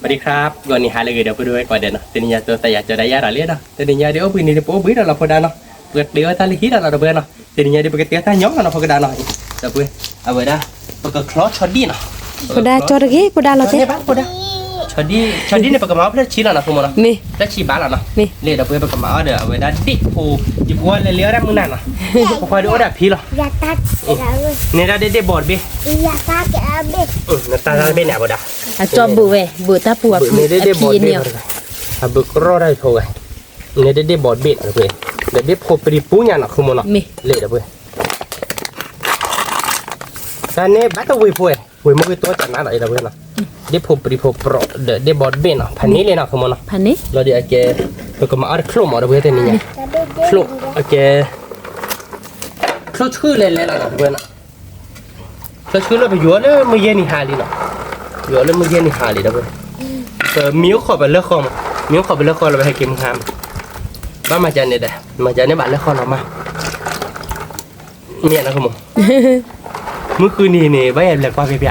สวัสดีครับ ဂီၤနံၤဟါလၢအဂ့ၤ ဒီပုၢ်ဝဲၢ်ကိးဂၤဒဲးနီၤ, တနံၤညါ တိသးယၤကၠီဒၣ်ယၤဒီးလံနီၤ, တနံၤညါဒီး အိၣ်ဘှံးနံၤဒီး ပအိၣ်ဘှံးဒီးလီၤဖိဒါနီၤ, ပကတ့အီၣ်တၢ်လၢဟံၣ်ဒီးလီၤ ဒီပုၢ်ဝဲၢ်နီၤ, တနံၤညါဒီး ပကတ့အီၣ်တၢ်ညီလီၤနီၤ ဖိကဒါနီၤ, ဒီပုၢ်ဝဲၢ်, အဝဲဒၣ် ပကချီဆီဒံၣ်နီၤ, ဖိဒါကၠီတဂ့ၤ ဖိဒါလီၤသ့ၣ် ဆီဒံၣ် ဆီဒံၣ်န့ၣ် ပကမၤအီၣ်ဖျၢၣ်ဆံလီၤနီၤ ဖိမးနီၤ, ဖျၢၣ်ဆံဘၣ်လီၤနီၤ, လံ ဒီပုၢ်ဝဲၢ် ပကမၤအီၣ်ဒီးအဝဲဒၣ်ဒ့ၣ်ဖိ, ယဖိလဲၤလၢအီၣ်ဒၣ်မုၢ်နၤနီၤ, ဖိခွါဒီးအိၣ်ဒၣ်ဖံလီၤ, နဲဒၣ်ဒ့ၣ်ဒ့ၣ်ဘီတဘ့ၣ် နတၢ်တၢ်တဘ့ၣ်န့ၣ် အဝဲဒၣ် အကၠီဘုးဝဲ ဘုးတၢ်ပူၤအဖံန့ၣ်, အဘုးကရီတၢ်ဖိဝဲ, နဲဒ့ၣ်ဒ့ၣ်ဘီတဘ့ၣ်နီၤ ဒီပုၢ်ဝဲၢ်, ဒီးဒ့ၣ်ဖိပရံပူညါနီၤ ဖိမးနီၤ, လံ ဒီပုၢ်ဝဲၢ်, တၢ်န့ၣ်ဘၣ်တဝ့ၤဖိဝဲ, ဝ့ၤမ့ၢ်ဂ့ၤတိစၢ်နါနီၤ ဒီပုၢ်ဝဲၢ်နီၤ, ဒ့ၣ်ဖိပရံဖိပြီး ဒီးဒ့ၣ်ဘီတဘ့ၣ်နီၤ ဖးန့ၣ်လံနီၤ ဖိမးနီၤ, လီၤဒီးအကဲ, ပကမၤအီၣ်တချိၣ်မး ဒီပုၢ်ဝဲၢ် တနံၤညါ, ချိၣ်အကဲ, ချိၣ်ဆှုၣ်လဲၤလဲၤလီၤနီၤ ဒီပုၢ်ဝဲၢ်နီၤ ချိၣ်ဆှုၣ်လၢပယူၤအီၤလၢမုၢ်ယဲၢ်နံၤဟါလံနီၤ, ယူၤအီၤလၢမုၢ်ယဲၢ်နံၤဟါလံဒီး, ပမံအိၣ်ခိးပလၢဃီမး, မံအိၣ်ခိးပလၢဃီလီၤ ပဟဲက့ၤမုၢ်ဟါမး, ဘၣ်မၤကန့ၣ်ဒီး, မၤကန့ၣ်ဘၣ်လၢဃီလီၤမး, မ့ၢ်နီၤ ဖိမး, မုၢ်ဃုနံၤန့ၣ် ဘၣ်ယလဲၤကွၢ်ဖဲဖဲ,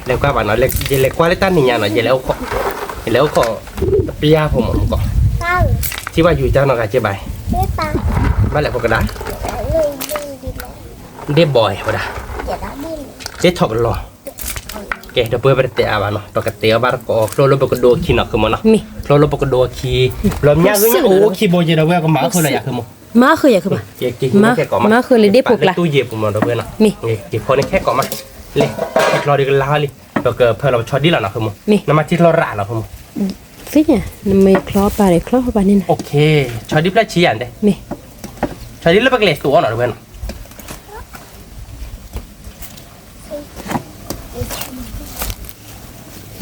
လဲၤကွၢ်ဘၣ်နီၤ, ယလဲၤကွၢ်လၢတၢ်နံၤညါနီၤ, ယလဲၤအိၣ်ခိး, ယလဲၤအိၣ်ခိး, တပျၢ်ဖိမးမးကီး, ထံၣ်ဘၣ်ယူၤတၢ်နီတဂၤကဲဘၣ်, ဘၣ်လဲၤဖိကဒါ ဒ့ၣ်ဘီဝဲဒၣ်, ဒ့ၣ်ထီၣ်ကလီၤ, ကဲ ဒီပုၢ်ဝဲၢ် ပတတဲအါဘၣ်နီၤ, ပကတဲအီၣ်ဘၣ်တကိး ချိၣ်လၢပကဒိအခံနီၤ ဖိမးနီၤ, ချိၣ်လၢပကဒိအခံ, ဘျီညၣ်ဂုၢ်ညၣ်အိၣ်ခံဘိယဲဒီပုၢ်ဝဲၢ် ကမၤအီၣ်ခိၣ်လၢယၤ ဖိမး, မၤအီၣ်ခိၣ်ယၤ ဖိမး, မၤအီၣ်ခိၣ်လၢဒ့ၣ်ဖိကျါ, တူၢ်ယဲၢ်ဖိမး ဒီပုၢ်ဝဲၢ်နီၤ, က့ၤဖီန့ၢ်ခဲကိးမး, လဲၤ, ထံချီဒီးကလါဟီလံ, ပကဖၢလီၤပဆီဒံၣ်လီၤနီၤ ဖိမး, နမၤထံချီရၤလီၤ ဖိမး သ့ၣ်ညါ, နမ့ၢ်ချီပာ်ဒီးချီပာ်န့ၣ်နီၤ, ဆီဒံၣ်ဖျၢၣ်ဆံယၤတဲ, ဆီဒံၣ်လၢပကလဲၤသူအီၤနီၤ ဒီပုၢ်ဝဲၢ်နီၤ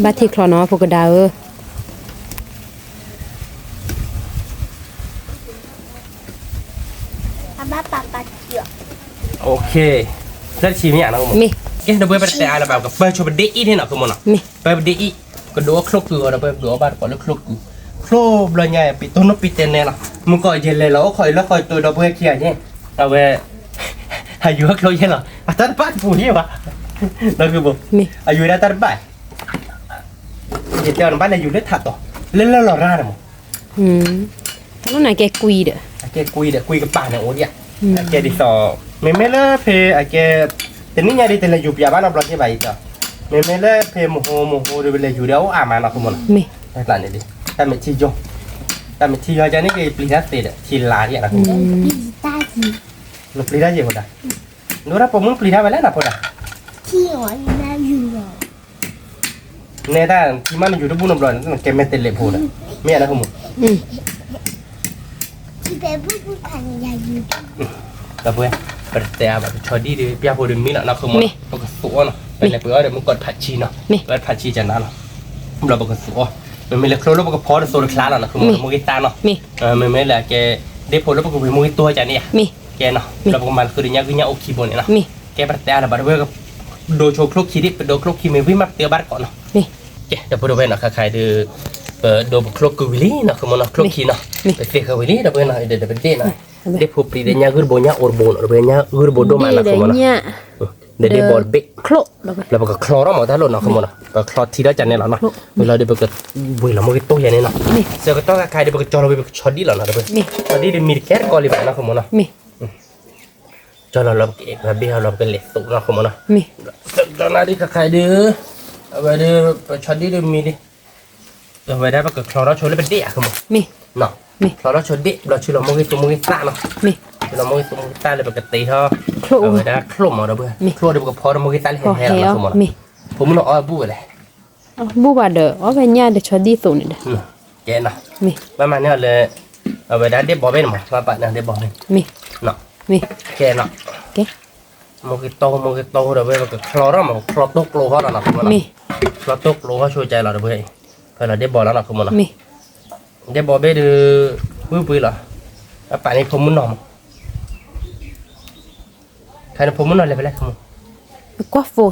ဘၣ်ထံချီနီၤ ဖိကဒါဧၢ, ဖျၢၣ်ဆံမ့ၢ်ဧါနီၤ မ့ၢ်, ကဲ ဒီပုၢ်ဝဲၢ် ပတတဲအါလၢၤဘၣ် ပကပၢၢ်ဆိပဒ့ၣ်အံၣ်န့ၣ်နီၤ ဖိမးနီၤ, ပၢၢ်ပဒ့ၣ်အံၣ်, ကဒိအီၣ်ချိၣ်ကုၤအီၤဒီး ပကဒိအီၣ်ဘၣ်တကိးလၢချိၣ်ကုၤ, ချိၣ်ဘျီညါ ပံတိၢ်နီၣ်ပံတဲနဲလီၤ, မုၢ်ကီးယလဲၤလီၤအိၣ်ခိးအံၤလၢဃီတိၤ ဒီပုၢ်ဝဲၢ်ခံဂၤန့ၣ်, အဝဲ ဟးယူၤဟီၣ်ချိၣ်ယဲလီၤ, အတၢ်တဘၣ်တပူၤယဲဘၣ်, နီၤ အယူၤဝဲဒၣ်တၢ်တဘၣ်, ယတဲအီၤ နဘၣ်လဲၤယူၤလၢထးတီၤ, လၢလၢလီၤရၣ်န့ၣ်မး, တၢ်လီၢ်န့ၣ်ကဲကွံဒီး, အကဲကွံဒီး ကွံကပၤန့ၣ်အိၣ်ဒံးဧါ, အကဲဒ်သိး, မ့မ့ၢ်လၢဖဲအကဲ, တနံၣ်ညါဒ်တလဲၤယူၤပၠးဘၣ်နီတဘျီက့ဘၣ်အံၤဒီး, မ့မ့ၢ်လၢဖဲမဟိမဟိဒီး ပလဲၤယူၤဒီးအိၣ်အါမးနီၤ ဖိမးနီၤ, တၢ်ကျါန့ၣ်ဒ်, တၢ်မ့ၢ်ထံယီၤ, တၢ်မ့ၢ်ထံယီၤကန့ၣ် ကပျံၤတၢ်သ့ဒီး ထံလါဒံးဧါနီၤ, နပျံၤတၢ်ယဲၢ်ဖိဒၣ်, နဝဲဒၣ်ပိာ်မုၣ်ပျံၤတၢ်ဝဲလဲၣ်နီၤ ဖိဒၣ် နဲတၢ် ထံမးနယူၤတဘူၣ်နီတဘျီန့ၣ် ကဲမဲာ်တဲးလဲးဖိဒီး, မ့ၢ်ဧါနီၤ ဖိမး, ဒီပုၢ်ဝဲၢ်, ပတတဲအါဘၣ် ပဆီဒံၣ်ဒီး ပျၢ်ဖိဒီးမံလီၤနီၤ ဖိမးနီၤ, ပကသူအီၤနီၤ, ပလဲၤပှ့ၤအီၣ်ဒီးမုၢ်ကီးဖးဆံနီၤ, ပှ့ၤဖးဆံကနၤလီၤ, ဘျီပကသူအီၤ, မ့မ့ၢ်လၢချိၣ်လၢပကဖီတသိးတချါလီၤနီၤ ဖိမးနီၤ, မ့ၢ်ဂ့ၤတၢ်နီၤ, မ့မ့ၢ်လၢအကဲ, ဒ့ၣ်ဖိလၢပကဝ့ၤမ့ၢ်ဂ့ၤတိၢ်ကန့ၣ်ဧါ, ကဲနီၤ, ဘျီပကမၤလၢဃုာ်ဒီးညၣ်ဂုၢ်ညၣ်အိၣ်ခံဘိန့ၣ်နီၤ, ကဲပတတဲအါလၢၤဘၣ် ဒီပုၢ်ဝဲၢ်, ဒိဆိချိၣ်ခံဒံး ပဒိချိၣ်ခံမ့ၢ်ဝံၤမးပတဲဘၣ်တကိးနီၤ ကဲ ဒီပုၢ်ဝဲၢ်နီၤ ခါခါအံၤဒီး, ပဒိပချိၣ်ကုၤဝံၤလံနီၤ ဖိမးနီၤ, ချိၣ်ခံနီၤ, ပသ့ဃာ်ဝံၤလံ ဒီပုၢ်ဝဲၢ်နီၤ, ဒီးပဒ့ၣ်နီၤ, ဒ့ၣ်ဖိပျံၤဒီးညၣ်ဂုၢ်တဘိညၣ်အိၣ်တဘိနီၤ ဒီပုၢ်ဝဲၢ် ညၣ်ဂုၢ်တဘိဒိၣ်မးနီၤ ဖိမးနီၤ, ဒီးဒ့ၣ်ဘီတဘ့ၣ်, လၢပကချီထီၣ်မးတၢ်လိၣ်နီၤ ဖိမးနီၤ, ပကချီထံထီၣ်ကန့ၣ်လီၤနီၤ, ဝံၤလီၤဒီးပကဝ့ၤလီၤမ့ၢ်ဂ့ၤတိၢ်ယၤန့ၣ်နီၤ, ဆၢကတီၢ်ခါခါအံၤဒီး ပကကၠီလီၤဝံၤ ပကဆီဒံၣ်လီၤနီၤ ဒီပုၢ်ဝဲၢ်, ဆီဒံၣ်ဒီးမံတကဲတကီလံဘၣ်နီၤ ဖိမးနီၤ ကၠီလီၤလီၤပကအဲၣ်ပဘ့ၣ်ဟီလီၤ ပကလဲၤသိးနီၤ ဖိမးနီၤ, ဒီးဒ်ခါခါအံၤဒီး, အဝဲဒီး, ပဆီဒံၣ်ဒီးမံလံ, အဝဲဒၣ်ပကချီထီၣ်ဆိလၢပဒ့ၣ်ဧါ ဖိမး, ချီထီၣ်ဆိဒ့ၣ် ဘျီဆူလီၤမ့ၢ်ဂ့ၤသူမ့ၢ်ဂ့ၤသၣ်နီၤ, ဆူလီၤမ့ၢ်ဂ့ၤသူမ့ၢ်ဂ့ၤသၣ်လၢပကတ့ထီၣ်, အဝဲဒၣ်ချိၣ်မး ဒီပုၢ်ဝဲၢ်, ချိၣ်ဒီးပကဖီထီၣ်မ့ၢ်ဂ့ၤသၣ်လၢဟဲဟဲလီၤနီၤ ဖိမးနီၤ, ဖိမုၣ်နီၤအီၣ်ဘူၣ်ဝဲလဲၣ် ဘူၣ်ဘၣ်ဒီး အီၣ်ဝဲညၣ်ဒီးဆီဒံၣ်သိးန့ၣ်ဒီး, ကဲနီၤ, ဘၣ်မၤန့ၢ်အီၤလၢ, အဝဲဒၣ်ဒ့ၣ်ဘီဘ့ၣ်န့ၣ်မး ဘၣ်ပာ်န့ၢ်ဒ့ၣ်ဘီဘ့ၣ်, ကဲနီၤ, မ့ၢ်ဂ့ၤတိၢ် မ့ၢ်ဂ့ၤတိၢ်ဒီး ပကချီထီၣ်မး ပချီတိၢ်ကျိဟီလီၤနီၤ ဖိမးနီၤ, ချီတိၢ်ကျိဟီဆိကဲလီၤဒီး ဖဲလီၤဒ့ၣ်ဘီလီၤနီၤ ဖိမးနီၤ, ဒ့ၣ်ဘီဘ့ၣ်ဒီး, ဝံၣ်ပှ့ၤလီၤ, ဘၣ်ပာ်န့ၢ်ဖိမုၣ်နီၤမး ခါန့ၣ်ဖိမုၣ်နီၤလဲၤဖဲလဲၣ်, ကွၢ်ဖိ,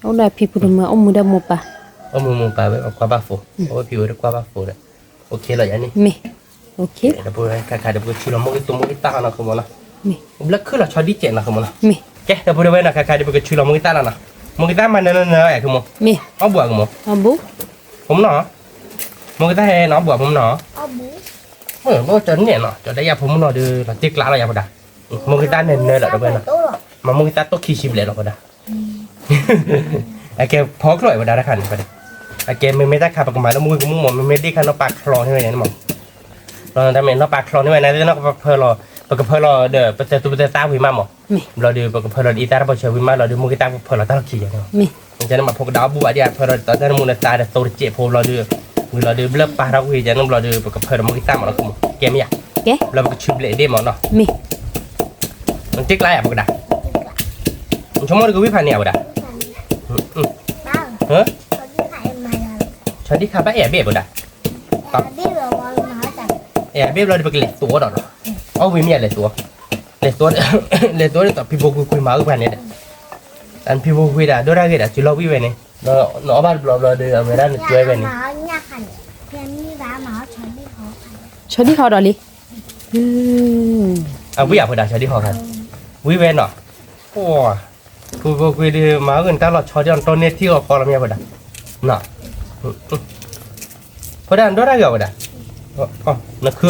အိၣ်ဒီးဖံဖုတမၢ အိၣ်မူဒီးမိၢ်ပၢ်, အိၣ်မူမိၢ်ပၢ်ဝဲ ကွၢ်ဘၣ်ဖိ, အိၣ်ဖံဝဲတကွၢ်ဘၣ်ဖိဒီး, အိၣ်ခ့လီၤယၤန့ၣ်, ဒီပုၢ်ဝဲၢ် ခါခါဒီး ပကဆူလီၤမ့ၢ်ဂ့ၤသူမ့ၢ်ဂ့ၤသၣ်နီၤ ဖိမးနီၤ, ဘျၢခုၣ်လီၤဆီဒံၣ်ကဲနီၤ ဖိမးနီၤ, ကဲ ဒီပုၢ်ဝဲၢ်နီၤ ခါခါဒီး ပကဆူလီၤမ့ၢ်ဂ့ၤသၣ်လီၤနီၤ, မိၢ်ကသါမၤနၢၤနၢၤနၢၤအဲၣ် ခိၣ်မိၢ်, အီၣ်ဘူးဧါ ခိၣ်မိၢ်, ဖိမုၣ်နီၢ်, မိၢ်ကသါဟဲနီၢ်ဘူးဧါ ဖိမုၣ်နီၢ်, မ့ၢ်ကၠီန့ၣ်နီၢ် ကၠီဒၣ်ယၤဖိမုၣ်နီၢ်ဒီး လီၤတ့ကျးလီၤယၤဖိဒၣ်, မိၢ်ကသါနၢၤနၢၤလီၤတဝဲနီၢ်, မ့ၢ်မိၢ်ကသါတိၢ်ခံဆံဘျဲၣ်လီၤဖိဒၣ် အကဲဖီချိၣ်ဝဲဒၣ်တခါန့ၣ်, အကဲမ့မ့ၢ်တၢ်ခါပကမၤလၢမူကမူမ့ၢ် မ့မ့ၢ်ဒ့ၣ်ခါနီၢ်ပာ်ချီန့ၢ်ဝဲန့ၣ်မး, တမ့ၢ်နီၢ်ပာ်ချီန့ၢ်ဝဲန့ၣ် နီၢ်ကပၢၢ်လီၤ, ပကပၢၢ်လီၤဒီး ပသဲသူပသဲသါဝံၤမးမး, ဘျီဒီး ပကပၢၢ်လီၤဒီးအံသၣ်တပီၢ်ဆၢဝံၤမးလီၤဒီး မိၢ်ကသါကပၢၢ်လီၤတၢ်လီၢ်ခံယၤန့ၣ်, ကန့ၣ်မးဖိကဒါအီၣ်ဘူးဘၣ်ဒ်အပၢၢ်လီၤဒီး တၢ်နမူနသါဒီးသိတစဲးဖိဘျီဒီး, ဝံၤလီၤဒီး ဘျၢပာ်ထီၣ်ကွံာ်ယၤန့ၣ်ဘျီဒီး ပကပၢၢ်ဒီးမိၢ်ကသါမးလီၤ ခိၣ်မိၢ်, ကဲမ့ၢ်ယၤ, ဘျီပကဆူဘျဲၣ်ဒ့ၣ်မးနီၢ်, မ့ၢ် နတ့ကျါယၤဖိကဒါ, နဆိကမိၣ်တကဝံၣ်ဖးန့ၢ်ယၤဖိဒၣ်, ဆီဒံၣ်ခါဘၣ်အဲၣ်အဘ့ၣ်ဖိဒၣ်, အဲၣ်အဘ့ၣ်ဘျီဒီး ပကလဲၤသူအီၤဒီးနီၢ်, အီၣ်ဝံၤမ့ၢ်ယၤလဲၤသူအီၤ, လဲၤသူ, လဲၤသူဒ်သိးဖံဖိကွံာ်ကွံာ်မၤအုၣ်ပှၤန့ၣ်ဒီး, တၢ်ဖံဖိကွံာ်ဒၣ် ဒိၣ်တၢ်ဂ့ၤဒၣ် စုလီၤဝံၣ်ဝဲန့ၣ်, နအီၣ်ဘၣ်တဘျီဘျီဒီး အဝဲဒၣ်နကွဲဝဲန့ၣ်, ဆီဒံၣ်ခါဒီးလံ, အဝံၣ်ယၤဖိဒၣ် ဆီဒံၣ်ခါခါ, ဝံၣ်ဝဲနီၢ်, ပှၤ ဖံဖိကွံာ်ဒီး မၤအုၣ်နတၢ်လီၤဆီဒ်အီၤ နတီန့ၢ်ထံဂီၤဃီလီၤမ့ၢ်ယၤဖိဒၣ်, ဖိဒၣ်နဒိၣ်တၢ်ဂ့ၤအီၤဝဲဒၣ်, နခုအီၤ,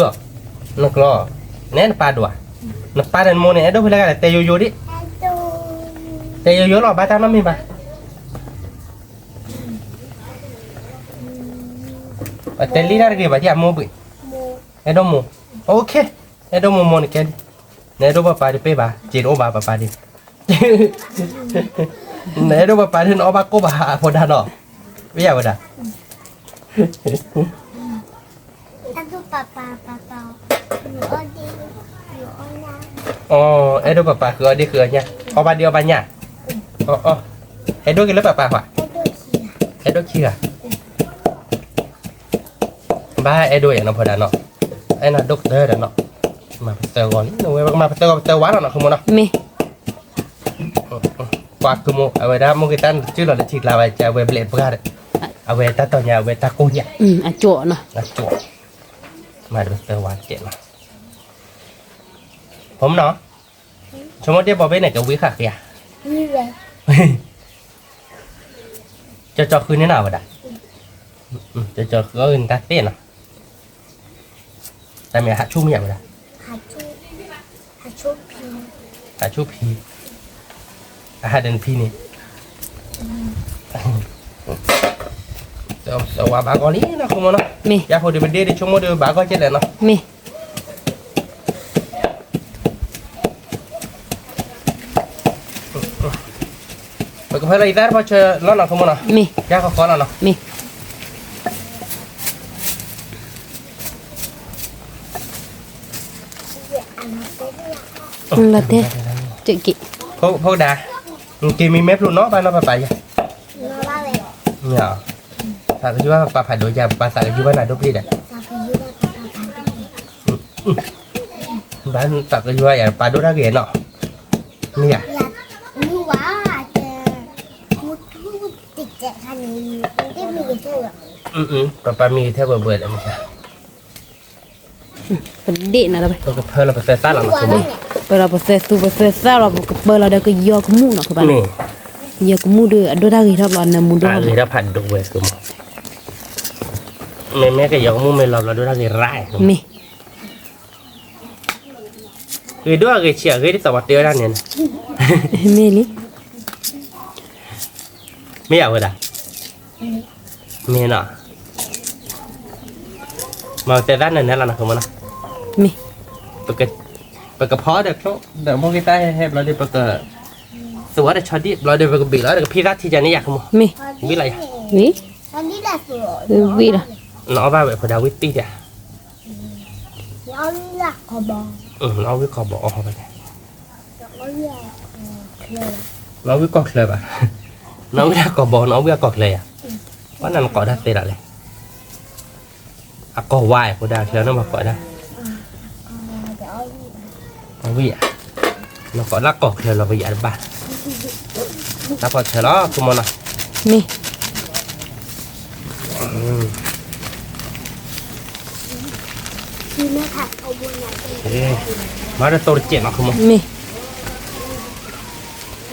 နကျီအီၤ, နဲနပၢ်ဒိၣ်ဧါ, နပၢ်ဒီးနမိၢ်န့ၣ် အဲၣ်ဒိးဖဲလဲၣ်ဂၤလဲၣ် တဲယိယိဒၣ်, တဲယိယိလီၤ ဘၣ်တၢ်နီတမံၤဘၣ်, ပတဲလံတၢ်တဂ့ၤဘၣ် ယမိၢ်ဘှံး, အဲၣ်ဒိးမိၢ်, အိၣ်ခ့, အဲၣ်ဒိးမိၢ်မိၢ်န့ၣ်ကဲ, နအဲၣ်ဒိးပၢ်ပၢ်ဒီးပ့ၢ်ဘၣ် က့ၤတအိၣ်ဘၣ်ပၢ်ပၢ်ဒီး နအဲၣ်ဒိးပၢ်ပၢ်ဒီး နအီၣ်ဘၣ်ကိၣ်ဘၣ်ဟးဖိဒၣ်နီၢ်, မ့ၢ်ယၤဝဲဒၣ်, အဲၣ်ဒိးပၢ်ပၢ်ဃုအီၣ်ဒ့ဃုအီညၣ်, အီၣ်ဘၣ်ဒ့အီၣ်ဘၣ်ညၣ်, အဲၣ်ဒိးက့ၤလၢပၢ်ပၢ်ဃု, အဲၣ်ဒိးခံဂၤ ဘၣ်အဲၣ်ဒိးယၤနီၢ်ဖိဒၣ်နီၢ်, အဲၣ်နၤဒိၣ်ကတၢၢ်ဒီးနီၢ်, မၤပသၢဂီၤလံ ဝဲကမၤပသၢဂီၤပသၢဝါလီၤနီၢ် ခိၣ်မိၢ်နီၢ်, မ့ၢ်, ပှၤခိၣ်မိၢ် အဝဲဒၣ်မိၢ်က့ၤတၢ်နစုလီၤလၢထံကျါဝဲ ကဝဲဘျဲးပှၢ်ဒီး, အဝဲတၢ်တီၤညါ အဝဲတၢ်ကိၢ်ညါ, အကၠီၣ်နီၢ်, အကၠီၣ်, မၤပသၢဝါတကဲးနီၢ်, ဖိမုၣ်နီၢ်, ဆိကမိၣ်ဒ့ၣ်ဘီဘ့ၣ်န့ၣ် ကဝံဃာ်ဃ့ဧါ, ကၠီကၠီဃုန့ၢ်နီၢ်ဝဲဒၣ်, ကၠီကၠီဃုအီၣ်ဂ့ၤနတၢ်သ့ၣ်နီၢ်, တၢ်မ့ၢ်ဟးဆူၣ်မ့ၢ်ယၤဝဲဒၣ်, ဟးဆူၣ်ဖံ, အဟးဒီးနဖံန့ၣ်, သဝါဘၣ်ဂီၤလံနီၢ် ခိၣ်မိၢ်နီၢ်, ယၤဖိဒံးပဒ့ၣ်ဒံးဆိကမိၣ်ဒီးဘၣ်ဂီၤကဲလဲၣ်နီၢ်, မ့ၢ် ပကဖဲလီၤအံသၣ်တပီၢ်ဆၢလီၤနီၢ် ခိၣ်မိၢ်နီၢ်, မ့ၢ် ယၤဃီဃီလီၤနီၢ်, မ့ၢ် လီၤတဲာ်, ဖိကဒၤ, နက့ၤမံမဲာ်ဖျိနီၢ်ဘၣ်နီၢ်ပၢ်ပၢ်ယၤ, သးကယုၢ်ဘၣ်ပၢ်ဖးဒိၣ်ယၤ ပၢ်သးကယုၢ်ဘၣ်နၤဒိၣ်ပျံၤဒီး, ဘၣ်သးကယုၢ်ဘၣ်ယၤ ပၢ်ဒိၣ်တၢ်ဂ့ၤနီၢ်, မ့ၢ်ယၤ, ပၢ်ပၢ်မံဂ့ၤထဲဝဲဘၣ်လၢမ့ၢ်ယၤ ပဒ့ၣ်နၤလီၤ, ပၢၢ်လီၤပသဲသၣ်လီၤ ပသဲသူပသဲသၣ်လီၤ ပကပၢၢ်လီၤဒီးကယီၤကမူၣ်နီၢ် ကဘၣ်, ကယီၤကမူၣ်ဒီး အဒိၣ်တၢ်ဂ့ၤထီၣ်ဘျီ နၢမူဒိၣ်ထီၣ်ဘျီ, မ့မ့ၢ်ကယီၤကမူၣ်မ့ၢ်လီၤဘျီဒိၣ်တၢ်ဂ့ၤရၣ်, မ့ၢ် ဂ့ၤဒိၣ်အဂ့ၤဆံးအဂ့ၤဒ်သိးပှၤတဲဝဲဒၣ်န့ၣ်, မ့ၢ်လံ, မ့ၢ်ယၤဝဲဒၣ်, မ့ၢ်နီၢ်, မၤသဲသၣ်နၤနၤလီၤနီၢ် ခိၣ်မိၢ်နီၢ်, မ့ၢ်, ပကဖီဒီးချိၣ် ဒီးမိၢ်ဂ့ၤတၢ်ဟဲဟဲဘျီဒီး ပကသူအီၤဒီးဆီဒံၣ်ဘျီဒီး ပကဘ့ၣ်လီၤဒီး ကဖံသၣ်ထံကန့ၣ်ယၤ ခိၣ်မိၢ်, မ့ၢ်, ဝံၤလီၤယၤ, ဝံၤ, ဝံၤလီၤ, နအီၣ်ဘၣ်ဝဲဖိဒၣ်ဝံၤတံၢ်တၢ် နအီၣ်ဝံၤကီၢ်ဘီအီၣ်ဘၣ်, နအီၣ်ဝံၤကီၢ်ချၢဘၣ်, နအီၣ်ဝံၤကီၢ်ဘီ နအီၣ်ဝံၤအကီၢ်ချၢယၤ, ဘၣ်နၤနကိးဒၣ်သ့လီၤလဲၣ်, အကီၢ်ဝါဖိဒၣ်ချၢနဘၣ်ကိးဒၣ်, အဝံၤယၤ, နကိးလၢကီၢ်ချၢလီၤပယၤတဘၣ်, တၢ်ကီၢ်ချၢလီၤ ခိၣ်မိၢ်နီၢ်, မ့ၢ် မၤတသိးတကဲးနီၢ် ခိၣ်မိၢ်, မ့ၢ်,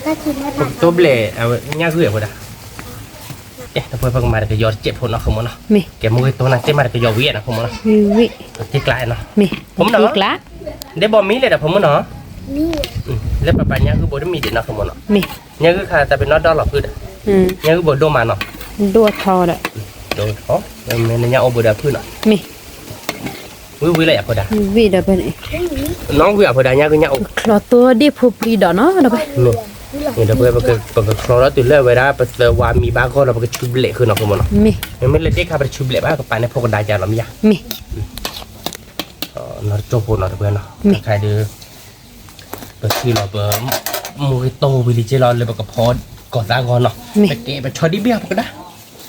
ပကတိဘျဲၣ် ညၣ်ဂုၢ်အဖိဒၣ်, ကဲ တပှဲၤပကမၤတကယီတစဲးဖိနီၤ ဃမနီၤ, ကဲ မ့ၢ်ဂ့ၤတိၢ်နၤ တဲမၤတကယီဝံၤနီၤ ဃမနီၤ, မ့ၢ်ဝံၤ, တ့ကျါနီၤ, မ့ၢ်, တ့ကျါ, ဒ့ဘီမံလဲၣ်ဒီး ဖိမုၣ်နီၤ, လၢပပာ်ညၣ်ဂုၢ်ဘိတမံၤဒံးနီၤ ဃမနီၤ, မ့ၢ်, ညၣ်ဂုၢ်ခါတၢ်ပနီၣ်ဒီၣ်လီၤဖုဒီး, ညၣ်ဂုၢ်ဘိဒိၣ်မးနီၤ, ဒိၣ်ထီဒီး, ဒိၣ်ထီ, မ့ၢ်နညၣ်အိၣ်ဘိဒီးဖုနီၤ, မ့ၢ် ဝံၤဝံၤလၢယၤဖိဒါ, ဝံၤဒီးဖဲန့ၣ်, နီၣ်ဝံၤအဖိဒါ ညၣ်ဂုၢ်ညၣ်အိၣ်, ချီတိၢ်ဒ့ၣ်ဖိပျံၤဒီးနီၤ ဒီးဖဲ, ဒီးဖဲ ပကချီထီၣ်တုၤလၢဝဲဒၣ် ပသၢဝါမံဘၣ်ဂီၢ်လီၤ ပကဆူဘျဲးဃုာ်နီၤ ဃမနီၤ, မ့ၢ်, မ့မ့ၢ်လၢဒ့ၣ်ခါ ပတဆူဘျဲးဘၣ် ကပာ်န့ၢ်ဖိကဒါကၢ်လီၤမ့ၢ်ယါ, မ့ၢ်, နီၢ်တကၠိဖိနီၤ တပှဲၤနီၤ, မ့ၢ်, ခါဒီး ပထံၣ်လီၤပ မိၢ်ဂ့ၤတိၢ်ဝံၤလံက့လီၤ လၢပကဖီကီၤသးဂီၤနီၤ, မ့ၢ်, ပကဲပဆီဒံၣ်ဘ့ၣ်အီၤပကဒါ,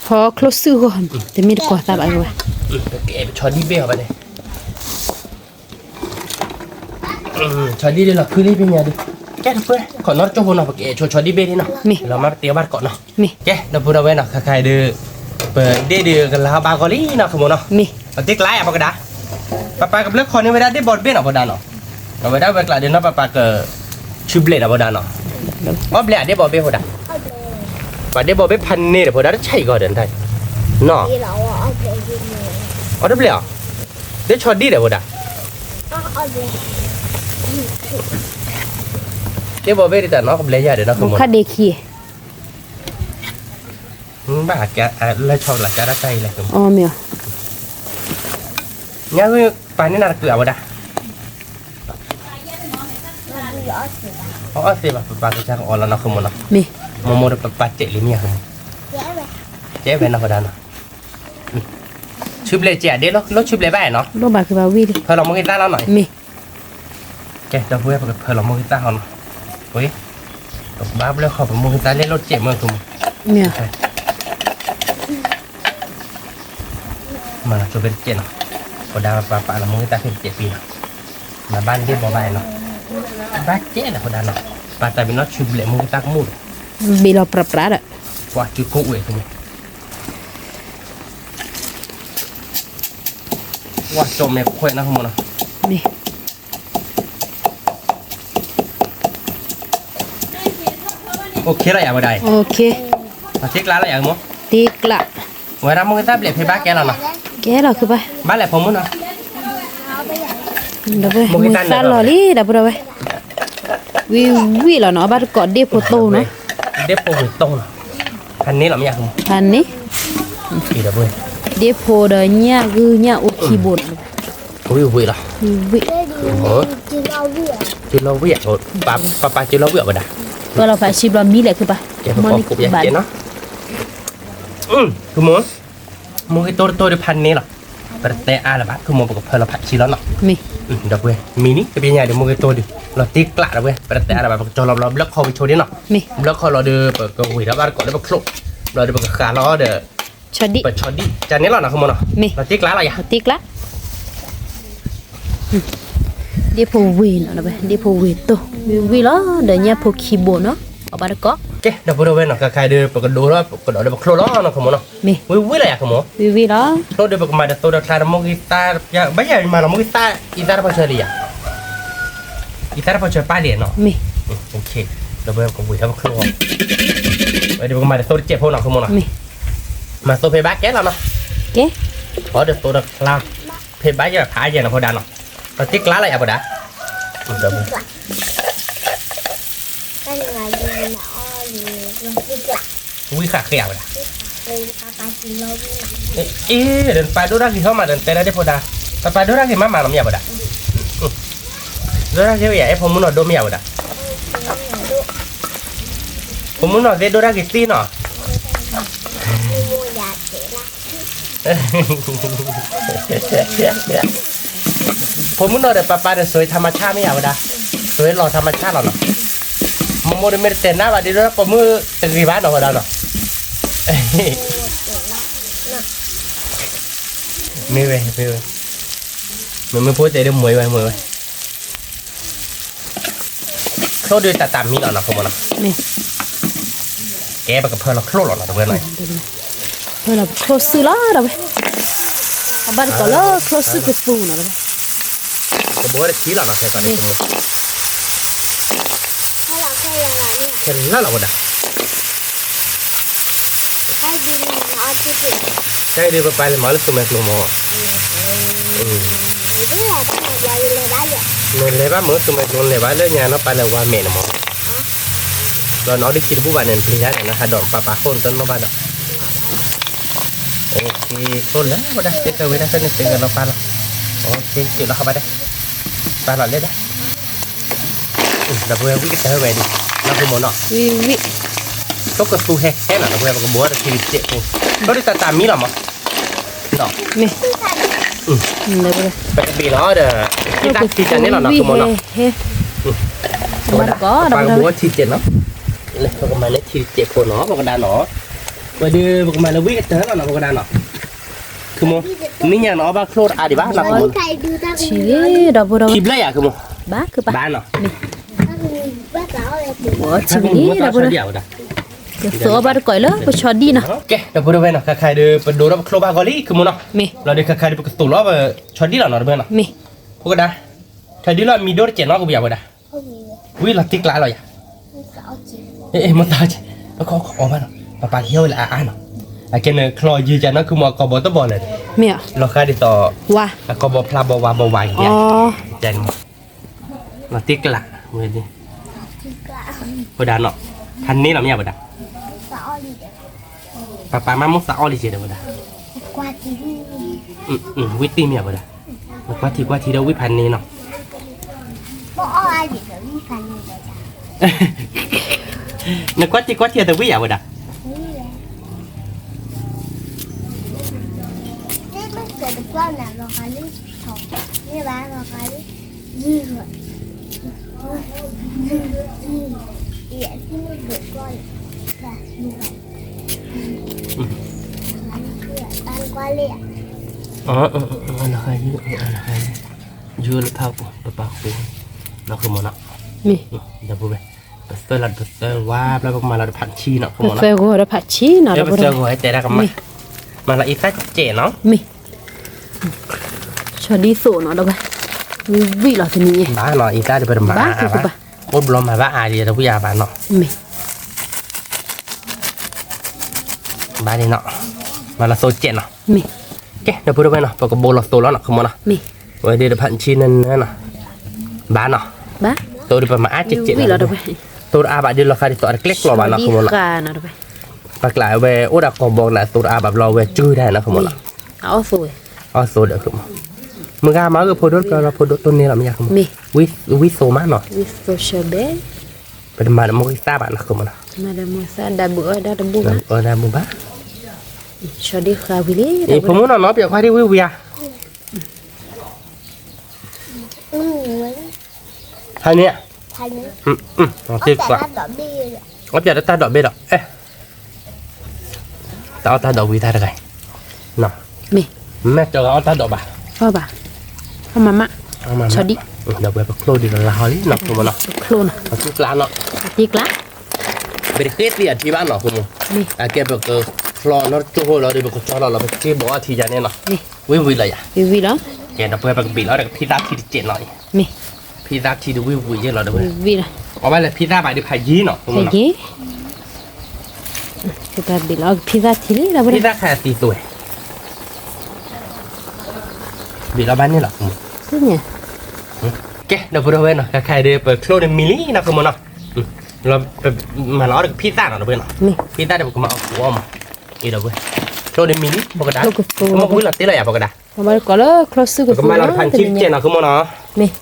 ဖီချိၣ်စုၣ်ဂီၢ်, တမ့ၢ်တကီၤသးဘၣ်ဝဲ, ပကဲပဆီဒံၣ်ဘ့ၣ်အီၤဘၣ်န့ၣ်, ဆီဒံၣ်ဒ်လီၤခုလံပညါဒီး, ကဲတပှဲၤ ခီနီၢ်တကၠိဖိနီၤ ပကဲဆိဆီဒံၣ်ဘ့ၣ်န့ၣ်နီၤ, မ့ၢ်, လီၤမၢ်ပတဲဘၣ်တကိးနီၤ, မ့ၢ်, ကဲ ဒီပုၢ်ဒီဝဲၢ်နီၤ ခါခါအံၤဒီး ပဒ့ၣ်ဒုးကလၤဘၣ်ဂီၤလံနီၤ ဃမနီၤ, မ့ၢ်, ပတ့ကျါယၤပကဒါ, ပပၢ်ကဘျၢခီန့ၢ်ဝဲဒၣ်ဒ့ၣ်ဘီတဘ့ၣ်နီၤ ဖိဒါနီၤ, အဝဲဒၣ်ဝဲကျါဒီးနီၤ ပပၢ်က ဆူဘျဲးဒီး ဖိဒါနီၤ, အီၣ်ဘျဲးအဒ့ၣ်ဘီဘ့ၣ် ဖိဒါ, ပှၤဒ့ၣ်ဘီဘ့ၣ်ဖးန့ၢ်ဒီး ဖိဒါတဆံးဂီၤဒီး နီၤ, အီၣ်တဘျဲးအီၤ, ဒ့ၣ်ဆီဒံၣ်ဒီး ဖိဒါ, ဒ့ၣ်ဘီဘ့ၣ်ဒ်တၢ်နီၤ ကဘျဲးယၤဒီးနီၤ ခါဒ့ခံ ဘၣ်လၢဆီလၢကါဒၣ်တၢ်အံၤလဲၣ်, မ့ၢ်, ညၣ်ဂုၢ်ပာ်န့ၢ်နၤတကုာ်အဝဲဒၣ်, အီၣ်သ့ဘၣ် ပပၢ်ကစၢ်ကအီၣ်လီၤနီၤ ဃမနီၤ, မ့ၢ်, မိၢ်မိၢ်ဒီးပပၢ်စဲးလံမ့ၢ်ယါ ဃမ, စဲးဝဲနီၤ ဖိဒါနီၤ, ဆူဘျဲးစဲးအဒ့ၣ်လီၤ လီၤဆူဘျဲးဘၣ်နီၤ, လီၤဘၣ်ကဘၣ်ဝံၤလံ ဖၢလီၤမိၢ်ဂ့ၤသၣ်လီၤနီၤ, မ့ၢ် ကဲ ဒီပုၢ်ဝဲၢ် ပကဖၢလီၤမိၢ်ဂ့ၤသၣ်ဟီနီၤ, ဝဲ, ပကဘၣ်ဘျၢခီပမိၢ်ဂ့ၤသၣ်လဲၣ်လိၣ်စဲးမ့ၢ် ဃမ, မ့ၢ်, မၤလီၤဆိဖဲတစဲးနီၤ, ဖိဒါပပာ်လီၤမိၢ်ဂ့ၤသၣ်ဖဲတစဲးပံၤနီၤ, မၤဘၣ်န့ၣ်ဒ့ၣ်ဘီဘၣ်နီၤ, ဘၣ်စဲးနီၤ ဖိဒါနီၤ, ပာ်တၢ်ပ့ၤနီၣ်ဆူဘျဲးမိၢ်ဂ့ၤသၣ်ကမူၣ်ဒီး, ဘ့ၣ်လီၤပြးပြးဒီး, ပှၤစုကိးဝဲ ဃမ, ပှၤကၠီၣ်မဲာ်ခွဲးနီၤ ဃမနီၤ, မ့ၢ် OK လီၤယၤဝဲဒၣ်အံၤ, တ့ကျါလီၤယၤ ဃမ, တ့ကျါ, ဝဲဒၣ်မိၢ်ဂ့ၤသၣ်ဘျဲးဖဲဘၣ်ကဲလီၤနီၤ, ကဲလီၤခုဘၣ်, ဘၣ်လဲၣ်ဖိမုၣ်နီၤ, မိၢ်ဂ့ၤသၣ်လီၤလံ ဒီပုၢ်ဒီဝဲၢ်, ဝံၤဝံၤလီၤနီၤ အဘၣ်တကိးဒ့ၣ်ဖိတိၢ်နီၤ, ဒ့ၣ်ဖိဝံၤတိၢ်နီၤ, ဖးန့ၢ်လီၤမ့ၢ်ယါ ဃမ, ဖးန့ၢ်, ဒ့ၣ်ဖိဒီးညၣ်ဂုၢ်ညၣ်အိၣ်ခံဘိနီၤ, ဝံၤဝံၤလီၤ, ဝံၤ, တုၤလီၤဝံၤ, ပပၢ်တုၤလီၤဝံၤအဝဲဒၣ်, ပှၤလီၤဖးဆံဘျီမံလဲၣ်ခုဘၣ်, ကဲ ပကဘၣ်နီၤ, မိၢ်ဂ့ၤတိၢ်တတိၢ်ဒီးဖးန့ၢ်လီၤ, ပတတဲအါလၢၤဘၣ် ခုမိၢ် ပကဖၢလီၤဖးဆံလီၤနီၤ, ဒီပုၢ်ဝဲၢ် မံၤန့ၣ် တပညါဒီးမိၢ်ဂ့ၤတိၢ်ဒီး လီၤတ့ကျးဒီးဝဲ ပတတဲအါလၢၤဘၣ် ပကကၠီလီၤဘျီ ဘျၢခီဝံၤဆိဒ်နီၤ, ဘျၢခီလီၤဒီး ပကဝ့ၤထီၣ်ဘၣ်တကိးလၢပချိၣ်, ဘျီဒီးပကဃးလီၤဒီး ပဆီဒံၣ် ကန့ၣ်လီၤနီၤ ခုမိၢ်နီၤ, လီၤတ့ကျးလီၤယၤ, တ့ကျး ဒ့ၣ်ဖိဝံၤနီၤ ဒ့ၣ်ဖိဝံၤတိၢ် ဝံၤဝံၤလီၤ ဒီးညၣ်ဖိခံဘိနီၤ အီၣ်ဘၣ်တကိး, ကဲ ဒီပုၢ်ဝဲၢ်နီၤ ခဲခါဒီး ပကဒိဒီး ပကဒိဒီးပချိၣ်လီၤနီၤ ခုမိၢ်နီၤ, ဝံၤဝံၤလီၤယၤ ခုမိၢ်, ဝံၤဝံၤလီၤ, ချိၣ်ဒီးပကမၤတသိတချါဒီးမိၢ်ဂံၢ်သၣ်, ဘၣ်ယၤမၤလီၤမိၢ်ဂံၢ်သၣ် အံသၣ်တဖီဆၢလံယၤ, အံသၣ်တဖီဆၢပၢ်လံနီၤ, ဒီပုၢ်ဝဲၢ် ပကဝ့ၤထီၣ်ပချိၣ်, ဝဲဒီးပကမၤတသိတစဲးဖိနီၤ ခုမိၢ်နီၤ, မၤသိဖဲဘၣ်ကဲလီၤနီၤ, ကဲ, အီၣ်ဒီးသိတချါ, ဖဲဘၣ်ယဲၢ်ဖးယဲၢ်နီၤ ဖိဒါနီၤ, လီၤတ့ကျးလီၤယၤ ဖိဒါ ဝံဃးဃဲဧါ ဖိဒါ, အ့ ဒီးပၢ်ဒိၣ်တၢ်ဂ့ၤထီၣ်မးဒီး တဲဒၣ်ဒ့ၣ်ဖိဒါ, ပၢ်ပၢ်ဒိၣ်တၢ်ဂ့ၤမးမးနီၤ မ့ၢ်ယၤ ဖိဒါ, ဒိၣ်တၢ်ဂ့ၤဝဲယၤ အဲၣ်ဖိမုၣ်နီၤဒိၣ် မ့ၢ်ယၤ ဖိဒါ, ဖိမုၣ်နီၤသ့ၣ်ဒိၣ်တၢ်ဂ့ၤသ့နီၤ ဖိမုၣ်နီၤဒီးပၢ်ပၢ်ဒီး စူးထါမဆၣ် မ့ၢ်ယၤ ဖိဒါ, စူးလီၤထါမဆၣ်လီၤနီၤ, မိၢ်မိၢ်ဒီးမ့ၢ်တတဲနၢ်ဘၣ်ဒီး ပိာ်မုၣ်တဂ့ၤဘၣ်နီၤ ဖိဒါနီၤ, မ့ၢ်ဝဲ မ့ၢ်ဝဲ, မ့ၢ်မ့ၢ်ဖိတဲဒီးမ့ၢ်ဝဲ မ့ၢ်ဝဲ ချိၣ်ဒီးတၢ်တၢ်မံလီၤနီၤ ဖိမုၣ်နီၤ, ကဲ ပကဖၢလီၤချိၣ်လီၤနီၤ တဝဲနီၤ, ဖၢလီၤချိၣ်စုလီၤ တဝဲ, အဘၣ်တကိးလၢချိၣ်စုကပူၤနီၤ တဝဲ, ကဘိတထံလီၤနီၤ ခဲကီးတဝဲ, ဖၢလီၤချိၣ်လီၤလီၤ ကဲလၢလီၤဝဲဒၣ်, တၢ်ဒုးပပာ်လဲၤမၤလၢစိၤမဲာ်ကျိၤမး, နလဲၤဘၣ်မ့ၢ်စိၤမဲာ်ကျိၤ နလဲၤဘၣ်လၢညါနီၤ ပာ်လဲၤဝါမဲာ်န့ၣ်မး, ဒီးနအီဒ်ခံတဘူၣ်ဘၣ်န့ၣ် နပျံၤတၢ်န့ၣ် နဟးဒိးနပာ်ပာ်ဃိနတနီၣ်ဘၣ်ဒီး အိၣ်ခ့ ချိၣ်လၢဝဲဒၣ် စ့ကဝဲဒၣ်ဖဲန့ၣ် စ့ကလီၤပာ်လီၤ, အိၣ်ခ့ စ့လီၤဟီဘၣ်ဒၣ်, ပာ်လီၤလဲၣ်ဒၣ်, ဒီပုၢ်ဝဲၢ်ဝံၣ်ကတၢၢ်ဝဲဒၣ်, နီၢ်ခိမ့ၢ်နီၤ, ဝံၣ်ဝံၣ်, ထိၣ်ကသူဟဲဟဲနီၤ ဒီပုၢ်ဝဲၢ် ပကဘိးအီၤဒီးထံတစဲးဖိ, ထိၣ်ဒ်တၢ်တၢ်မံလီၤမး, ဒီး မ့ၢ် ပကဘ့ၣ်လီၤဒီး ထံတၢ်ထံတၢ်န့ၣ်လီၤနီၢ်ခိမ့ၢ်နီၤ, ပကဘိးအီၤထံတစဲးနီၤ, ပကမၤလၢထံတစဲးဖိနီၤ ပကဒၣ်နီၤ, ဝဲဒၣ်ပကမၤလၢဝံၣ်ကတၢၢ်လီၤနီၤ ပကဒၣ်နီၤ, ခုမိၢ်, မ့ၢ်ညါနီၤ အီၣ်ဘၣ်ချိၣ်တအါဒံးဘၣ်နီၤ ခုမိၢ်နီၤ, ထံလံဒီပုၢ်ဝဲၢ်, ထံဘျဲၣ်ယၤ ခုမိၢ်, ဘၣ်ခုဘၣ်, ဘၣ်နီၤ, ထံဘျဲၣ်ဒီပုၢ်ဝဲၢ်, ကသိးအီၣ်ဘၣ်တကိးလၢပဆီဒံၣ်နီၤ, ကဲ ဒီပုၢ်ဝဲၢ်နီၤ ခါခါဒီး ပဒိးထီၣ်ပချိၣ်ဘၣ်ဂီၤလံ ခုမိၢ်နီၤ, လီၤဒီးခါခါဒီး ပကသိးလီၤပဆီဒံၣ်လီၤနီၤ ဒီပုၢ်ဝဲၢ်နီၤ, မ့ၢ်, ဖိကဒၣ်, ဆီဒံၣ်လီၤမံၤဒိၣ်တစဲးနီၤ ကဘၣ်ယၤဝဲဒၣ် ဝံၣ်လီၤတံၢ်ကျါလီၤယၤ, မ့ၢ်တၢ်, အီၣ်ဘၣ်နီၤ ပပာ်ကဟဲဝဲလၢအအါနီၤ, အကဲန့ၣ်ချီယံၤကနီၤ ခုမိၢ် အကိာ်ဘီတဘီလဲၣ်, မ့ၢ်, လီၤဃာ်ဒ်သိး, ဝါ, အကိာ်ဘီဖျါဘီဝါဘီဝါကဲ, လီၤတံၢ်ကျါ, ဝဲဒၣ်, ဝဲဒၣ်နီၤ, ဖးန့ၢ်လီၤမ့ၢ်ယၤဝဲဒၣ် ပပာ်မၤမိၣ်သးအီၣ်လံကဲဒီးဝဲဒၣ်, ဝံၣ်တံၢ်မ့ၢ်ဝဲဒၣ်, နကွၢ်ထံကွၢ်ထံဒီးဝံၣ်ဖးန့ၢ်, နကွၢ်ထံကွၢ်ထံဒီးဝံၣ်ယၤဝဲဒၣ်, ယူၤလၢဖးပပာ်ဃိ, နီၢ်ခိမ့ၢ်နီၤ, မ့ၢ်, ဒီပုၢ်ဝဲၢ်, ပသၢလီၤပသၢဝါဘျီ ပကမၤလီၤဒီးဖးဆံနီၤ ခိမိၢ်နီၤ, ပသၢဂီၤဒီးဖးဆံနီၤ ဒီပုၢ်ဝဲၢ်, ပသၢဂီၤတဲဒၣ်ကမၣ်, မၤလီၤအံသၣ်စဲးနီၤ, မ့ၢ်, ဆီဒံၣ်သိးနီၤ ဒီပုၢ်ဝဲၢ်, ဝံၣ်လီၤတနံၤ, ဘၣ်နီၤ အံသၣ်ဒီးပတမၤအါဘၣ်, အိၣ်ဘျီမၤဘၣ်အါဒီးတဝံၣ်အါဘၣ်နီၤ, မ့ၢ် ဘၣ်န့ၣ်နီၤ, မၤလီၤသိစဲးနီၤ, မ့ၢ်, ကဲ ဒီပုၢ်ဝဲၢ်နီၤ ပကဘိးလီၤသိလီၤနီၤ ခိမိၢ်နီၤ, မ့ၢ်, ဝဲဒၣ်ဒီးဖးဆံနၤနၤနီၤ, ဘၣ်နီၤ, ဘၣ်, သိဒီးပမၤအါစဲးစဲးနီၤ, သိတအါဘၣ်ဒီးလီၤဃာ်ဒ်သိးအတကျဲကျီဘၣ်နီၤ ခိမိၢ်နီၤ, ပကျးဝဲအိၣ်ဒီးကိာ်ဘီကနၣ် သိတအါဘၣ်ဘျီဝဲစုဒၣ်နီၤ ခိမိၢ်နီၤ, အီၣ်သိဒီး, မုၢ်ဂၤမၤဂ့ၤဖိဒိၣ်တပျီလီၤ ဖိဒိၣ်တိၢ်န့ၢ်လီၤမ့ၢ်ယၤ ခိမိၢ်, ဝံၣ်သိးမးနီၤ, ပတမၤဒီးမိၢ်ဂံၢ်သၣ်ဘၣ်နီၤ ခိမိၢ်နီၤ, အၢ ဒၣ်ဘုဘၣ်, ဖိမုၣ်နီၤနီၤ ပျဲခွါဒံးဝံၣ်ဝံၣ်ဧါ, ဟါန့ၣ်, အီၣ်ပျဲတၢ်ဒိးဘ့ၣ်ဒီး, တၢ်အီၣ်တၢ်ဒိးဝံၤတၢ်တဂၤ, မ့ၢ်, မ့ၢ်တဲအီၣ်တၢ်ဒိးဘၣ်, အီၣ်ဘၣ်, အီၣ်မးမး, ဆီဒံၣ်, ဒီးပဝဲပချိၣ်ဒံးလီၤလၢဟီလံနီၤ ခိမိၢ်နီၤ, ပချိၣ်နီၤ, တံၢ်ကျါနီၤ, တံၢ်ကျါ, ပတဃ့သံအထံဘၣ်နီၤ ခိမိၢ်, အကဲပကချီနီတကၠိၢ်ဃိလီၤဒီး ပကကၠီလီၤလီၤ ပက့ၤဘိးအီထံယၤန့ၣ်နီၤ, ဝံၣ်ဝံၣ်လီၤယၤ, ဝံၣ်ဝံၣ်လီၤ, ကဲ ဒီးပဝဲပကဘ့ၣ်လီၤဒီးကဖံသၣ်ထံတစဲးနီၤ, မ့ၢ်, ဖံသၣ်ထံဒီးဝံၣ်ဝံၣ်ယဲၢ်လီၤဒီးဝဲ, အီၣ်ဘၣ်လၢဖံသၣ်ဘၣ်ဒီးဖးယံၤနီၤ ခိမိၢ်နီၤ, ဖံသၣ်ဘ့ၣ်လီၤ ဖံသၣ်ထံလံ ဖံသၣ်ခါသံသိးဝဲ ဘ့ၣ်လီၤဘၣ်န့ၣ်လီၤ, ကဲ ဒီပုၢ်ဝဲၢ်နီၤ ခါခါဒီး ပချိၣ်ဒီးမံၤလံနီၤ ခိမိၢ်နီၤ, မၤလီၤအီၣ်ဒီးကဖံသၣ်နီၤ ဒီပုၢ်ဝဲၢ်နီၤ, ဖံသၣ်ဒီးပကမၤအီၣ်ကိးအီၣ်မး, အ့ၣ် ဒီပုၢ်ဝဲၢ်, ချိၣ်ဒီးမံၤလံ ပကဒၢ်, မ့ၢ်ဝံၤလီၤတ့ၢ်လီၤယၤ ပကဒၢ်, ပကမၤလီၤဖးဆံတစဲးနီၤ ခိမိၢ်နီၤ, မ့ၢ်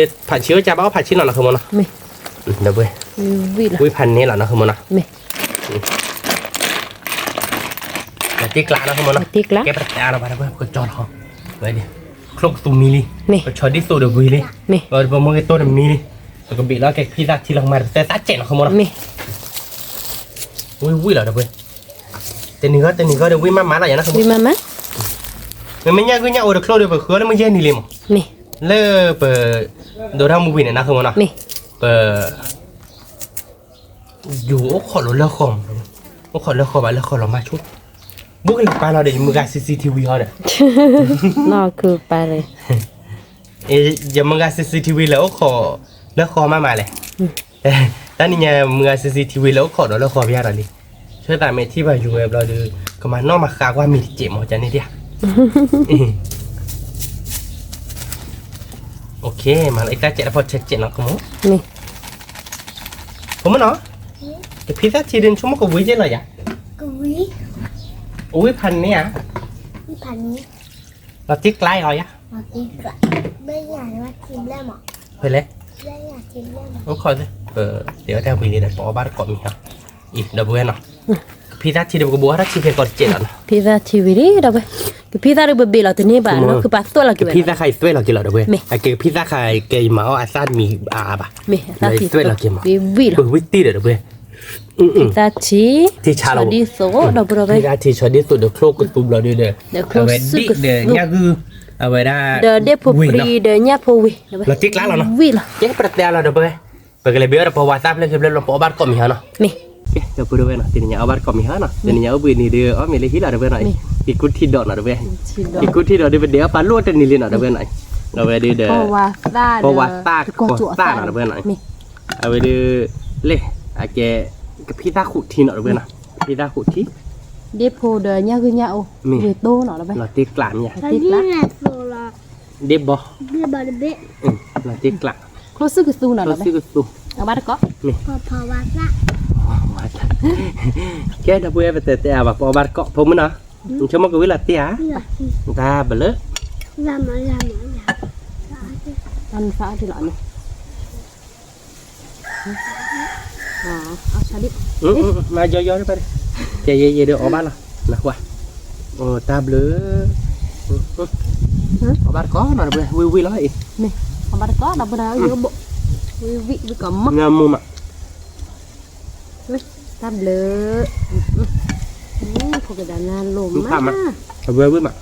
ဖးဆံအိၣ်ကဘၣ်အီၣ်ဖးဆံနီၤ နီၤ ခိမိၢ်နီၤ, ဒီပုၢ်ဝဲၢ်, ဝံၣ်ဖးန့ၣ်လီၤနီၤ ခိမိၢ်နီၤ, မ့ၢ် တ့ၢ်ကျါနီၤ ခိမိၢ်နီၤ, တ့ၢ်ကျါ, ကဲပတၢ်အါလီၤဘၣ် ဒီပုၢ်ဝဲၢ် ပကကၠီလီၤ, ဝဲဒၣ်, ချိၣ်ကသူမံၤလံ, မ့ၢ် ပဆီဒံၣ်သိးဒီးဝံၤလံ, မ့ၢ် ဒီးပမိၢ်က့ၤတိၢ်ဒီးမံၤလံ, ပကဘ့ၣ်လီၤကဲဖံသၣ်ထံလီၤ ကမၤတပသဲသၣ်စဲးနီၤ ခိမိၢ်နီၤ, မ့ၢ် ဝံၣ်ဝံၣ်လီၤ ဒီပုၢ်ဝဲၢ်, တနံၤဂီၢ်တနံၤဂီၢ်ဒီး ဝံၣ်မးမးလီၤယၤနီၤ ဝံၣ်မးမး, မ့မ့ၢ်ညၣ်ဂုၢ်ညၣ်အိၣ်တချိၣ်ဒီး ပဃုအီၤလၢမုၢ်ယဲၢ်နံၤလံမး, မ့ၢ် လၢပ ဒိးထီၣ်မူဝံၤန့ၣ်နီၤ ခိမိၢ်နီၤ, မ့ၢ် ပ ယိၤအိၣ်ခိးလီၤလၢဃီမး, အိၣ်ခိးလၢဃီဘၣ် လၢဃီလီၤမၢ်ဆိ, ဘူးကလၢပာ်လီၤဒီး ယမုၢ်ဂၤ CCTV ဟီဒီး, နီၢ်ခုပာ်လီၤ, ယမုၢ်ဂၤ CCTV လဲၤအိၣ်ခိးလၢဃီမးမးလဲၣ်, တ တၢ်နံၤညါမုၢ်ဂၤ စီၣ်စီၣ်ထံဝံၤလၢအိၣ်ခိးဒီးလၢဃီၤဘၣ်ဒီးလံ, ဆၢသးမ့ၢ်ထံၣ်ဘၣ်ယိၤဝဲဘျီဒီး ကမၤနီၣ်မၤဃါကွၢ်မံၤတစဲးမ့ၢ်ကန့ၣ်ဒၣ်. မၤလီၤအံၤတၢ်စဲးတဖီဆဲးစဲးနီၤ ကမိၢ်, ဖိမုၣ်နီၤ, ကဖံသၣ်ထံဒုး နဆိကမိၣ်ကဝံၤက့ၤလီၤယၤ, အဝံဖးန့ၣ်ဧါ, လီၤတ့ကျါအီၤယၤ, ဖဲလဲၣ်, တဲဝဲတၢ်ဝံၤလံဒီး ပအီၣ်ဘၣ်တကိးမံၤဟီ, အံၤ ဒီပုၢ်ဝဲၢ်နီၤ, ကဖံသၣ်ထံဒီး ပကဘိးအီၣ်တၢ်ထံဖဲကီးတစဲးလီၤနီၤ, ဖံသၣ်ထံဝံၤလံ ဒီပုၢ်ဝဲၢ်, ကဖံသၣ်ဒီး ပဘ့ၣ်လီၤတန့ၢ်ဘၣ်နီၤ ကပာ်သွဲၣ်လီၤက့ၤဝဲ, ကဖံသၣ်ခါအံၤသွဲၣ်လီၤက့ၤလီၤ ဒီပုၢ်ဝဲၢ်, အကဲကဖံသံၣ်ခါအံၤ ကဲအံၤမၤအီၣ်အသၣ်တမံၤအါအါဘၣ်, သွဲၣ်လီၤက့ၤမး, ဝံၤလီၤ, ဖံသၣ်ထံ, ထံဆါလီၤ, ထံဆါဒ်သိးဒီးချိၣ်ကသူဘျီဒုးဒီး, အဝဲဒ်ဒီးညၣ်ဂုၢ်, အဝဲဒၣ်, ဒီးဒ့ၣ်ဖိပြံဒီးညၣ်ဖိဝ့ၢ်, လီၤတ့ကျါလီၤနီၤ, ဝံၤလီၤ, ကဲပတတဲအလီၤ ဒီပုၢ်ဝဲၢ်, ပကလဲၤဘ့ၣ်အီၣ်ဒီးပဝၤသၣ်ဖျၢၣ်ခံဖျၢၣ်လၢပအီၣ်ဘၣ်တကိးမံၤဟီနီၤ, မ့ၢ်, ဒီပုၢ်ဝဲၢ်နီၤ တနံၤညါအီၣ်ဘၣ်တကိးမံၤဟီနီၤ တနံၤညါအိၣ်ဘှံးနံၤဒီး အီၣ်မ့ၤလၢဟံၣ်လီၤ ဒီပုၢ်ဝဲၢ်နီၤ, ဟံၣ်ကူထံဒီးနီၤ ဒီပုၢ်ဝဲၢ်, ဟံၣ်ကူထံဒီးဒုး ပဒဲးအီၣ်ပာ်လိၣ်တနံၤလံနီၤ ဒီပုၢ်ဝဲၢ်နီၤ, အဝဲဒုးဒီး, ပဝၤသၣ်ကီၤသၣ်နီၤ ဒီပုၢ်ဝဲၢ်နီၤ, အဝဲဒုး, လဲၣ်, အကဲ, ကဖံသၣ်ဃိးထံနီၤ ဒီပုၢ်ဝဲၢ်နီၤ, ကဖံသၣ်ဃိးထံ, ဒ့ၣ်ဖိဒီးညၣ်ဂုၢ်ညၣ်အိၣ်, ဝ့ၢ်တိၢ်နီၤ ဒီပုၢ်ဝဲၢ်, လီၤတ့ကျါမ့ၢ်ဧါ, ဒ့ၣ်ဘီ လီၤတ့ကျါ, ချိၣ်စုကသူနီၤ ဒီပုၢ်ဝဲၢ်, အဘၣ်တကိး, ကဲ ဒီပုၢ်ဝဲၢ် ပတဲတဲအါဘၣ် ပအီၣ်ဘၣ်တကိး ဖိမုၣ်နီၤ, ဆိကမိၣ်ကဝံၤလီၤတ့ဧါ, တၢ်ဘျုး, တၢ်နသးအီၣ်ဒံးလီၤန့ၣ် မၤယီယီဒံးဘၣ်, ကဲယဲယဲဒီးအီၣ်ဘၣ်လီၤ, နကွၢ်, တၢ်ဘျုး, အီၣ်ဘၣ်တကိးနီၤ ဒီပုၢ်ဝဲၢ် ဝံၤဝံၤလီၤအံၤ, အီၣ်ဘၣ်တကိး ဒီပုၢ်ဝဲၢ် ယိဘိ, ဝံၤဝံၤ ဝံၤကိးမး, မူမး, တၢ်ဘျုး, ဖိကဒၤနၤလိာ်မး, အဝဲဝံၤမး,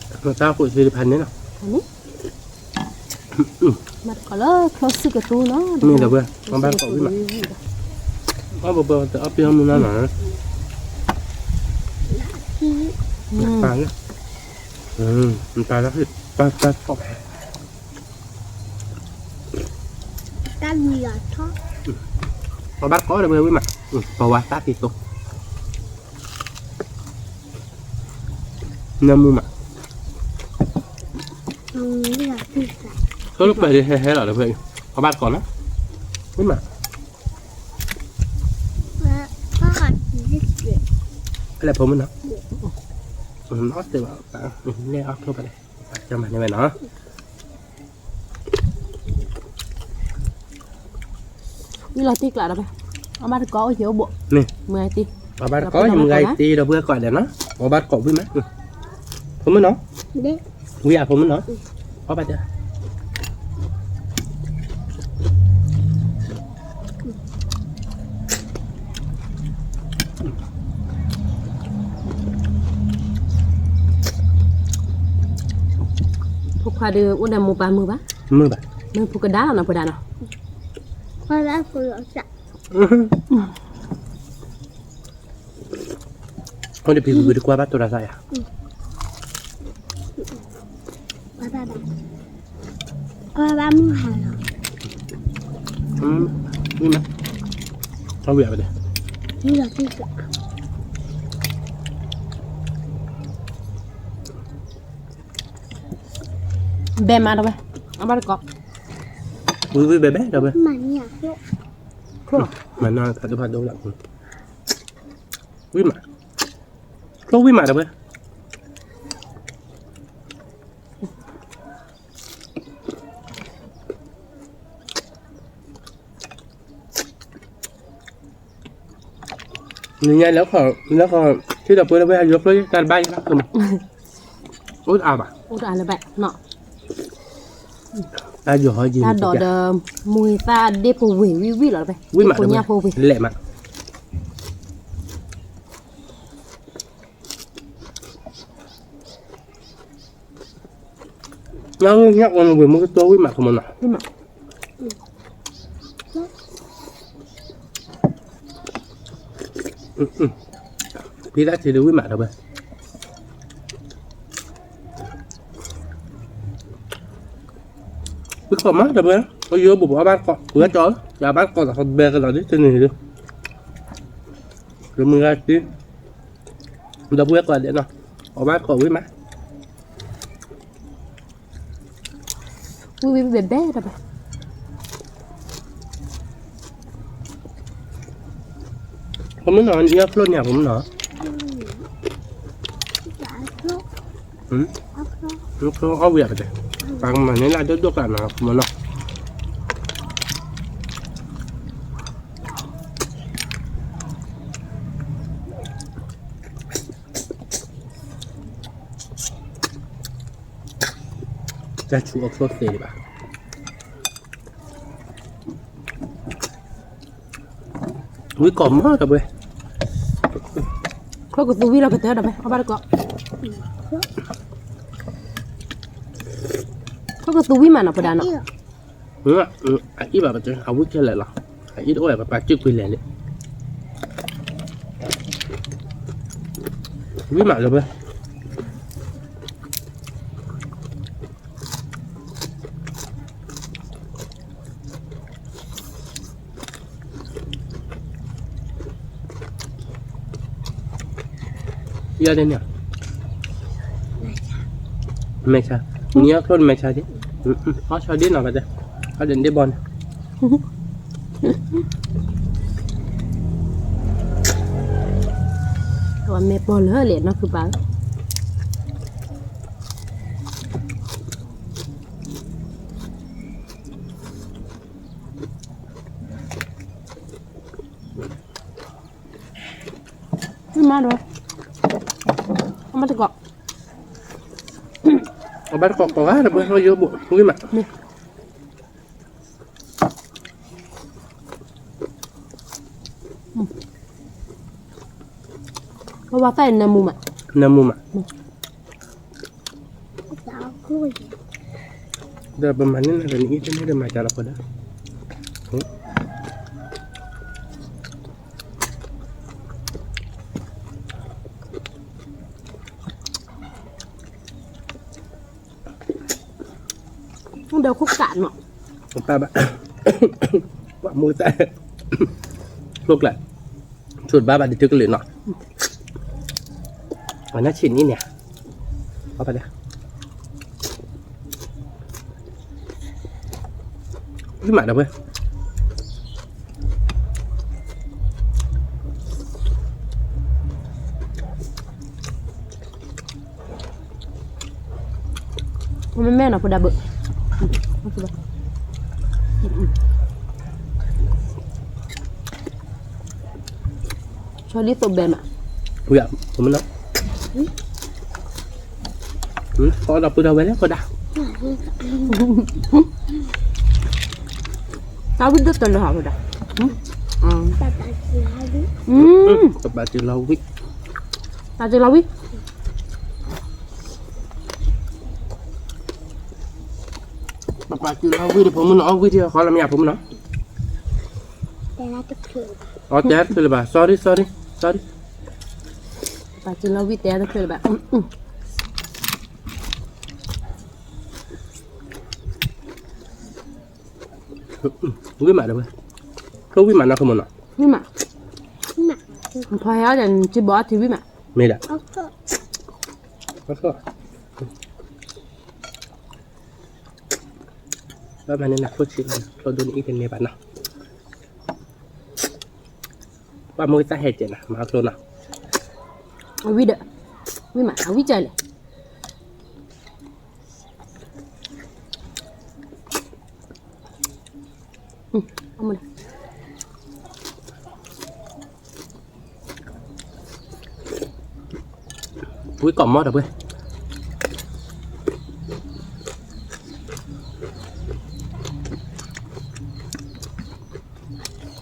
တၢ်ဃိးသ့ၣ်တဖၣ်န့ၣ်လီၤ, မၤတကိးလၢချိၣ်စုကသူနီၤ, မ့ၢ်ဒီပုၢ်ဝဲၢ် အီၣ်ဘၣ်တကိးဝံၤမး, အီၣ်ဘၣ်ဘၣ် အီၣ်ပ့ၤအီၣ်မူနီၤနီၤ, ပၢ်လၢ, ပၢ်လၢ, ပၢ်တကိး, အီၣ်ဘၣ်တကိး ဒီပုၢ်ဝဲၢ် ဝံၤမး, ပဝၤသၣ်သံသိး နၢမူမး, ဆိလၢပှဲၤဒ်ဟဲဟဲလီၤ ဒီပုၢ်ဝဲၢ်, အီၣ်ဘၣ်တကိးနီၤ, ဝံၤမး, ဖဲလဲၣ်ဖိမုၣ်နီၤ, နီၢ်တဲဘၣ်, လဲၣ်အီၣ်ကျိၣ်ဘၣ်လဲၣ်, ကမၤန့ၢ်ဝဲနီၤ ဝံၤလီၤတ့ကျးဒီး, အီၣ်ဘၣ်တကိးအိၣ်ယိဘိ, မုၢ်ဂၤတ့, အီၣ်ဘၣ်တကိး ယမုၢ်ဂၤတ့ ဒီပုၢ်ဝဲၢ်ကိးဂၤဒဲးနီၤ, အီၣ်ဘၣ်တကိးဝံၤမး, ဖိမုၣ်နီၤ, ဝံၤဧါဖိမုၣ်နီၤ, အီၣ်ဘၣ်တ့ ဖိခွါဒီးအိၣ်ဒီးမိၢ်ပၢ်မုာ်ဘၣ်, မုာ်ဘၣ်, မုာ်ဖိကဒါလီၤနီၤ ဖိဒါနီၤ, ဖိဒါဖိလီၤစၢ်, အိၣ်ဒီးဖံဖုတကွၢ်ဘၣ်တိၤတၢ်သၣ်ယၤ, ကွၢ်ဘၣ်မုၢ်ဟါလီၤ, ဝံၤမး, အဝံၤအဝဲဒၣ်, ဝံၤလီၤတ့ကျး ဘဲမးဒီပုၢ်ဝဲၢ်, အဘၣ်တကိး, ဝံၤဝံၤဘဲဘဲဒီပုၢ်ဝဲၢ်, မၤနီၢ်တဖၣ်ဒိၣ်လၢ, ဝံၤမး, ကျိၣ်ဝံၤမးဒီပုၢ်ဝဲၢ် နညါလၢခီ, လၢခီ, ထံဒီပုၢ်ဝဲၢ် ယိကျိၣ်တၢ်တဘၣ်ယဘၣ်, အိၣ်တအါဘၣ်, အိၣ်တအါလၢၤဘၣ်နီၤ, တၢ်ဒီး, မူသၣ်ဒ့ၣ်ဖိဝ့ၢ်ဝံၤဝံၤလီၤ, ဝံၤမး, ဒ့ၣ်ဖိညၣ်ဖိဝ့ၢ်, လဲၣ်မး ညၣ်အိၣ်ဝ့ၢ်မ့ၢ်ကတိၤဝံၤမး ခီမနီၤ, ဖံသၣ်ထံဒုးဝံၤမးဒီးဝဲ, ဝံၤ ကိးမးတပှဲၤ, အယိဘိးဘိးအီၣ်ဘၣ်တကိး, ဝဲကၠီ, ယဘၣ်တကိးသးဘဲကလီၤဒ်တနံၤဒ်, ယမုၢ်ဂၤတံ, ဒီပုၢ်ဝဲၢ်ကိးဒဲးနီၤ, အီၣ်ဘၣ်တကိးဝံၤမး, ဝံၤဝံၤဘဲဘဲတပှဲၤ, ဖိမုၣ်နီၤ, နအီၣ်ချိၣ်န့ၣ်ဖိမုၣ်နီၤ, ချိၣ်အီၣ်ဝံၤအကတဲ, ပှၤကမၤန့ၢ်လၢဒိၣ်ဒိၣ်ကျါနီၤ, မနီၤ တၢ်ဆူအချိၣ်သ့ဒံးဘၣ်, ဝံၤကိးမးတပှဲၤ, ခိၣ်ကသူဝံၤလီၤကတၢၢ်တပှဲၤ, အီၣ်ဘၣ်တကိး, ခိၣ်ကသူဝံၤမးနီၤဖိဒါနီၤ, အအံၣ်ဘၣ်ပတဲ အဝံၣ်ခဲလၢာ်လီၤ, အအံၣ်တအိၣ်ဝဲပပာ်စုကွံာ်လဲၣ်လံ, ဝံၤမးလၢပှဲၤ ယၤဒ်န့ၣ်, မဲာ်ဆါ, နံၤအီၣ်ချိၣ်မဲာ်ဆါဒ်, အီၣ်ဆီဒ်နီၤကတဲ, အီၣ်ဒ်န့ၣ်ဒ်ဘီန့ၣ်, အဝဲမ့ၢ်ပီၢ်လၢလဲၣ်နီၢ်ခုပၢ်, ဝံၤမးဒီး, အမ့ၢ်တကိး, အဘၣ်တကိးကိးဂၤဒီး ဘၣ်ယိဘိး ဝံၤမး, ပဝဲသၣ်အံၤနၢမူမး, နၢမူမး, ဒီးပမၤန့ၢ်နၤဒီးနအံၣ်တန့ၢ်ဒီးမၤကလီၤဖိဒါ, ဒီးခိၣ်ကးနီၤ, ပၢ်ဘၣ်, ပှၤမူသၣ်, ကျိကျါ, ဆိတဘၣ်ဘၣ်ဒ်ထုကလုာ်နီၤ, အနၢ်ဆံးနံၣ်န့ၣ်, အီၣ်ဘၣ်ဒၣ် ဝံၤမးဒီးပှဲၤ, မ့မ့ၢ်နီၤဖိဒါဘၣ်, ဆီဒ်သိးဘဲမး, ဝံၤ, ဖိမုၣ်နီၤ, အီၣ်ဒီးပုၢ်ဒီးဝဲၢ်လၢဖိဒါ, တၢ်ဝံၣ်ဒိၣ်တလၢဟီဖိဒါ, ပပာ်စုလီၤဝံၣ်, ပာ်စုလီၤဝံၣ်, ပပာ်စုလီၤဝံၣ်ဒီးဖိမုၣ်နီၤ, အီၣ်ဝံၣ်ထံဃီလီၤမ့ၢ်ဖိမုၣ်နီၤ, အီၣ်တဲတချုးလၢၤဘၣ်, sorry sorry sorry, ပာ်စုလီၤဝံၣ်တဲတချုးလၢၤဘၣ်, ဝံၣ်မးဒီးဝဲ, ကျိဝံၣ်မးနီၤ ဖိမုၣ်နီၤ, ဝံၣ်မး, ဖီဟဲအီၣ်ဒီးနစံဘီအီထံဝံၣ်မး, မ့ၢ်ဒၣ်, ဘၣ်မၤန့ၢ်နၤခိၣ်ဆံးလီၤ, ကျိဒိၣ်န့ၣ်အံၤတန့ၢ်ဘၣ်နီၤ, ပှၤမ့ၢ်တၢ်ဟဲကဲးနၤ မၤကျိနီၤ, အဝံၣ်ဒီး, ဝံၣ်မး အဝံၣ်ကဲးလဲၣ် ဝံၣ်ကိးမီၢ်ဒီးပှဲၤ,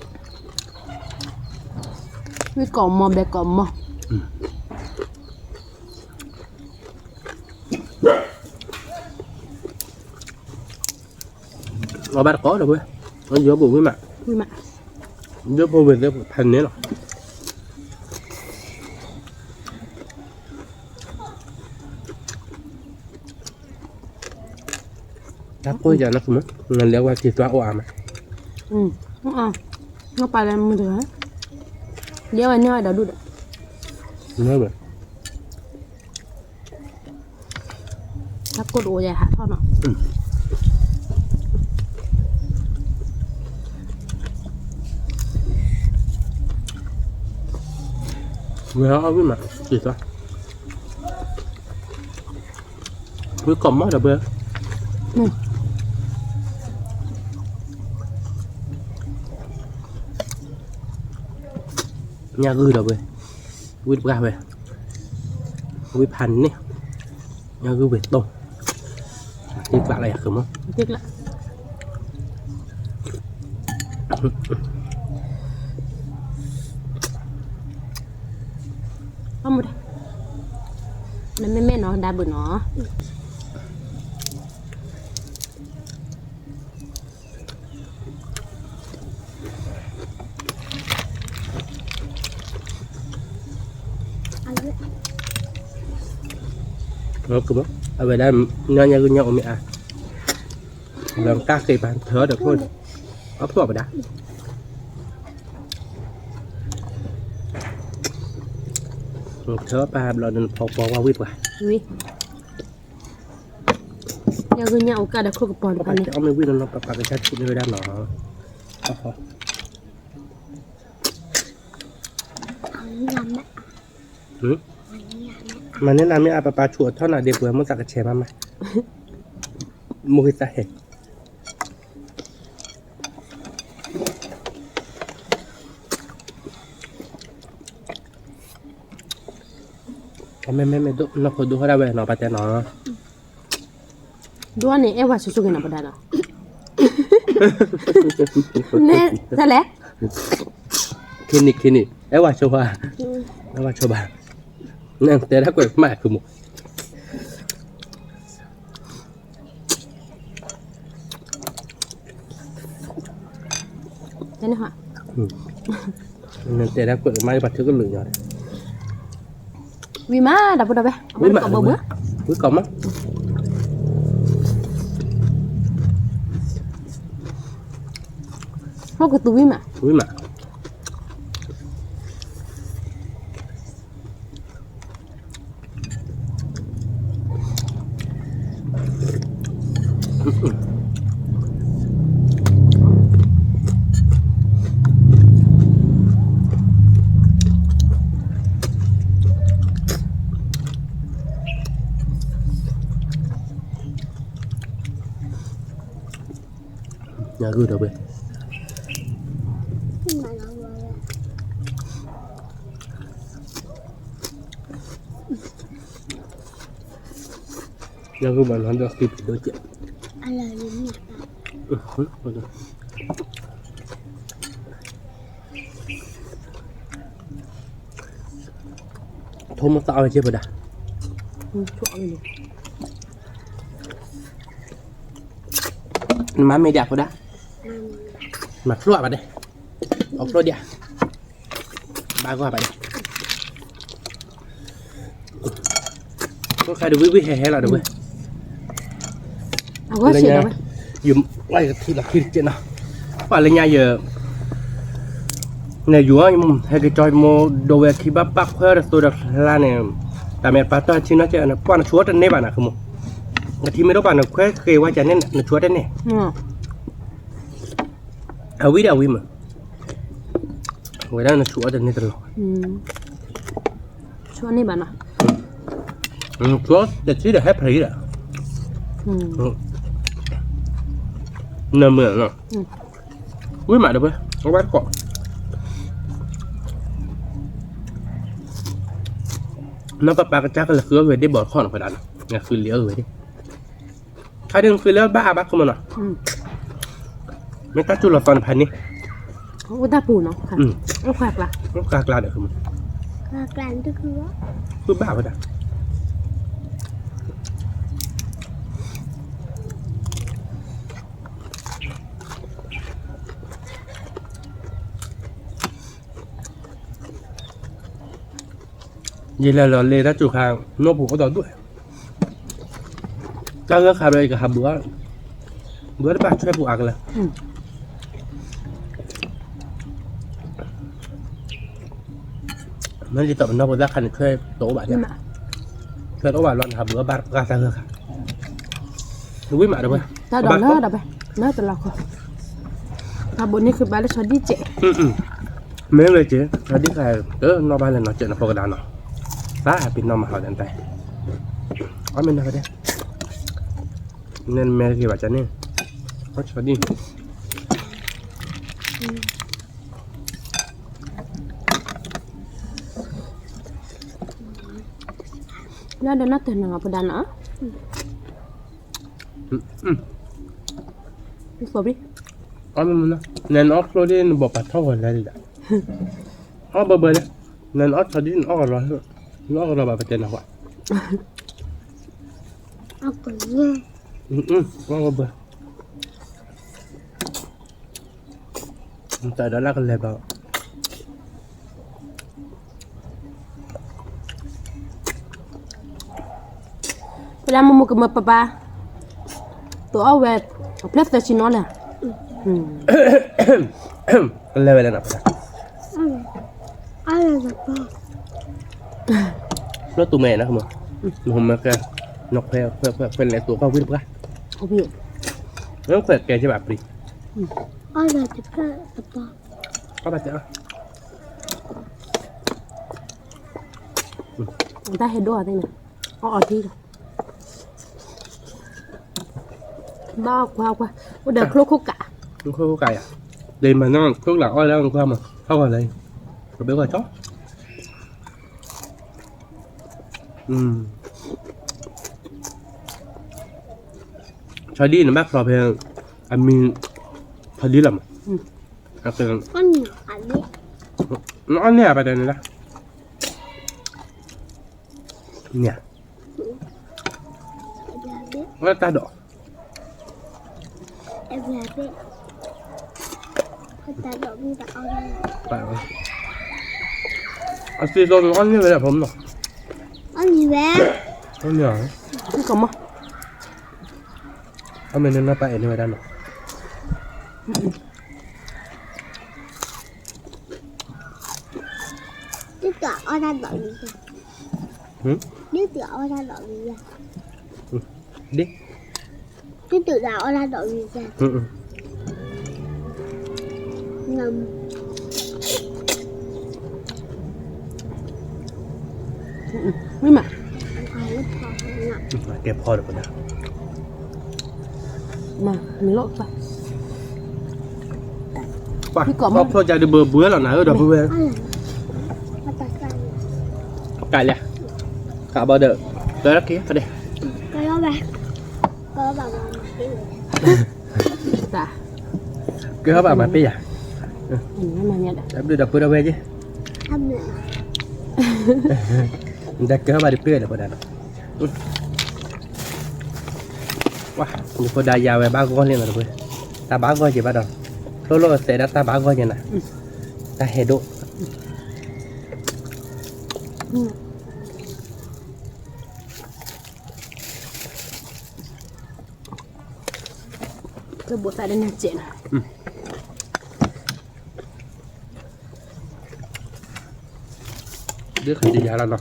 ဝံၣ်ကိးမီၢ်ဘဲကိးမီၢ် အီၣ်ဘၣ်တကိးဒီးပှဲၤ, ယိဘိးဝံၣ်မး, ယိဖိဝဲသ့ၣ်ဖးန့ၣ်လီၤ. တၢ်ကိၢ်ယၤနီၢ်ခိမး, နလဲၤဝဲက့ၤသွါအိၣ်အါမး, နပာ်လၢမုၢ်တဂၤ, ဒ်ဝဲန့ၢ်ဝဲဒီးဒူၣ်ဒီး, တၢ်ကိၢ်တအိၣ်ယဟးထီၣ်နီၤ. ဝဲအီၣ်ဝံၣ်မး, က့ၤသွါ, ဝံၣ်ကိးမးဒီးဘၣ်, ညၣ်ဂုၢ်ဒီးဘၣ်, ဝံၣ်တပှၢ်ဝဲ, ဝံၣ်ဖးန့ၣ်, ညၣ်ဂုၢ်ဝဲတိၢ်, တ့ကျးလၢယၤဃုမး, တ့ကျး, အမူဒါ, နမ့မ့ၢ်နီၤ ဒါဘုးနီၤ. အဝဲဒၣ် ညါညါဂုာ်ညါအိၣ်မ့ၢ်အါ, လၢကၢ်ဃ့ပၢ်ထၢဒီးဖိ, အဖျိပဒါ, ထၢပၢ်ဘျီဒီးနဖီကွၢ်ဝဲဝံၣ်ပှၤ, ညါဂုာ်ညါအိၣ်ကၢ်ဒီးခိၣ်ကပီၤန့ၣ်, အီၣ်မ့ၢ်ဝံၣ်နီၤ ပပာ်ကစၢ်ထံၣ်န့ၢ်ဝဲဒၣ်နီၤ. မၤန့ၢ်နၤမ့ၢ်အါ ပပာ်ဆူၣ်အထီၣ်နၤဒ့ပှဲၤ မိၢ်သးကဆဲးမးမး, မိၢ်ဂ့ၤသးဟဲ, မ့မ့မ့ၢ်နီၢ်ဖိဒိဟီၣ်ဒၣ်ဝဲနီၤ ပတဲနီၤ, ဒိန့ၣ် အဲၣ်ဝဲဆိဆိက့ၤနီၤ ပဒါနီၤ, န့ၣ်တလဲၣ်, ခ့န့ၣ်ခ့န့ၣ် အဲၣ်ဝဲဆိဘၣ်, အဲၣ်ဝဲဆိဘၣ်, နတဲဒၣ်ကွဲးမးခုမး နတဲဒၣ်ကွဲးမး ယပာ်ထုကလုာ်ညီ, ဝံၤမး ဒီပုၢ်ဒီဝဲၢ်, ဝံၤမး ဝံၤကိးမး, ဟီၣ်ကသူဝံၤမး, ဝံၤမး ညါဂုာ်ဒီးဝဲ ညါဂုာ်ဘၣ်နီၤ ဒီးဃံပဒိၣ်ကဲး, ထိမိၢ်သးအီၣ်ဝဲကဲးပဒၣ်, နမၤမ့ၢ်ဒၣ်ဖိဒၣ်, မၤဖျိဘၣ်ဒဲး, အဖျိဒၣ်, ဘၣ်ဂီၢ်ဘၣ်ဒဲး, ဃိခါဒ်ဝံၣ်ဝံၣ်ဟဲဟဲလီၤဒ်ဝဲ, လၢညါ, ယကထံၣ်လီၤခံတကဲးနီၤ, ပှၤလၢညါယ နယူၤ ဟဲက့ၤကၠီမိၢ်ဒိးဝဲခံဘၣ်ပာ်ခွဲးဒီးသိဒီးကျါန့ၣ်, တၢ်မ့ၢ်ပာ်တၢ်ထံနီၢ်ကဲးန့ၣ် ပှၤနဆူၣ်အီၣ်တန့ၢ်ဘၣ်နၤ ဃုမိၢ်, နထံမ့ၢ်တအိၣ်ဘၣ်နခွဲးဃ့ဝဲကန့ၣ် နဆူၣ်အီၣ်တန့ၢ်, အဝံၤဒီးအဝံၤမး, အဝဲဒၣ်နဆူၣ်အီၣ်တန့ၢ်တလီၤ, ဆူၣ်အီၣ်န့ၢ်ဘၣ်နီၤ, ဆူၣ်အီၣ်တထံဒီးဟဲဖျံးဒီး, နမ့ၢ် ဝံၣ်မးဒီးဝဲ, အဝဲတကိး, နီၢ်ပပၢ်ကစၢ်ကလဲၤဃုအီၣ်ဝဲဒ့ၣ်ဘီတခီနီၤ ဖဲဒၣ်နီၤ လဲၤဃုလံာ်အီၣ်ဝဲဒ့ၣ်, ခါဒ်နဃုလၢဘၣ်အါဘၣ်ခိၣ်မးနီၤ, မ့ၢ်တၢ်စူၤလီၤသီန့ၣ်ဖဲန့ၣ်, အိၣ်တၢ်ပူၤနီၤ, အိၣ်ကျါ, အိၣ်ကျါဒီး, ဘၣ်ဝဲဒၣ် ယလဲၤလီၤလ့တၢ်စူၤခါ, နီၢ်ပူၤအိၣ်ဒီးဒူၣ်, တၢ်ဂၢၢ်ခါဒီးယကဟးဘုးအီၤ, ဘၣ်တဘၣ်ထွဲပူၤအါကလၢာ်, မ့ၢ်ဒ်သိးပနီၢ်ဖိသၣ်ခါန့ၣ် ထွဲတအိၣ်ဘၣ်, ထွဲတအိၣ်ဘၣ်လီၤန့ၣ် ဟးဘုးအီၣ်ဘၣ်ပှၢ်သၣ်ဂၢၢ်ခါ, ဝံၣ်မးတဝဲ, တၢ်ဒိးလၢတၢ်ဘဲ, လၢတလီၤခီ, တၢ်ဘိးန့ၢ်ဃုာ်ဘၣ်လၢဆီဒံၣ်စဲး, မ့ၢ်ဝဲက့ၤ ဆီဒံၣ်ခါ, တနီၢ်ဘၣ်လဲၣ်နီၤ စဲးနဖိကဒါနီၤ, သးပ့ၤနီၣ်မးဟီဒၣ်တၢ်, အီၣ်မ့ၢ်နီၢ်ဖဲဒဲး, နမဲာ်တဂ့ၤဘၣ်ကန့ၣ်, အီၣ်ဆီဒံၣ် လၢဒီးနၢ်တၢ်နၢ်ပဒါနီၤ, အီၣ်မ့ၢ်နီၤ, နနအီၣ်ချိၣ်ဒ်နဘီပာ်ထီၣ်ဂီၤလဲၣ်ဒၣ်, အီၣ်ဘၢဘၢလၢ, နနအီၣ်ဆီဒံၣ်နအီၣ်ကရီ, နအီၣ်ကရီဘၣ်ပတဲနၤကွၢ်, အီၣ်ဘၢဘၢ တၢ်ဒီးလၢကလဲၤဘၣ်, ပဒၣ်မုၢ်မုၢ်ကမၢပပၢ်, တအီၣ်ဝဲ, အဖျၢၣ်သၢဆံနီၤလဲၣ်, ကလဲၤဝဲလဲၣ်နီၤ, ဖျၢၣ်တူၢ်မဲာ်နီၤ, နဟိမၢကဲ, နခွဲး, ခွဲး, ခွဲး, ခွဲးလဲၤတူၢ်ကီၢ်ဝံၣ်တပှၢ်, ခွဲးကဲက့ဘၣ်ပျံၤ, အီၣ်ဘၣ်တဲအီၤ, တၢ်ဟဲဒိၣ်အီၤသ့ၣ်န့ၣ်, အီၣ်အီၤထံလီၤ, ဘၣ်အီၣ်ကွၢ်ကွၢ်, အိၣ်ဒီးချိၣ်ခိၣ်ကး, ချိၣ်ခိၣ်ကးယၤ, ဒ်မးနီၢ်ချိၣ်ကးအီၣ်လၢကွၢ်မး, ဟီၣ်ဂီၤလၢ, ကဘၣ်ကွၢ်ကၠီ ဆီဒံၣ်န့ၣ် ဘၣ်ကျီဖဲ အမံၤ ဆီဒံၣ်လီၤမး, နအီၣ်န့ၢ်အပှၤတဲန့ၣ်လၢ န့ၣ်, ဝဲတၢ်ဒိး အစံးသိးန့ၣ် အီၣ်န့ၢ်ဝဲဒၣ်ဖိမနီၤ, အီၣ်န့ၢ်ဝဲ, အီၣ်န့ၢ်အီၤ, အမ့ၢ်န့ၣ် နီၢ်ပၢ်အဲၣ်န့ၢ်ဝဲဒၣ်နီၤ, ဒ်, ဒ်, မ့ၢ်မး, ကဲဖီဒီးပဒၣ်, မ့ၢ်လီၤ, ပှၤ, ပှၤဖျိကၢ်ဒုးဘၢဘှဲလီၤနၤဧၢ ဒီပုၢ်ဝဲၢ်, ကၢ်လံ, ကၢ်ဘၣ်ဒီး, ကၢ်လီၤဝဲ ကဲထီၣ်ဘၣ်မၤပ့ၢ်ယၤ, တၢ်ဘျုးဒီပုၢ်ဒီဝဲၢ်က့, တၢ်ကဲထီၣ်ဘၣ်ဒီးပ့ၢ်လၢပဒၣ်နီၤ, ပှၤ, နဖိဒါယၤဝဲဘၣ်ဂီၢ်လံနီၤတပှဲၤ, တၢ်ဘၣ်ဂီၢ်က့ၤဘၣ်ဒီး, ဖျိလိာ်သဲးဒၣ်တၢ်ဘၣ်ဂီၢ်က့ၤနၤ, တၢ်ဟဲဒိၣ် ကဘိးသးဒ်န့ၣ်စဲးနီၤ, ဒ်ခါဒ်ယၤလီၤနီၤ,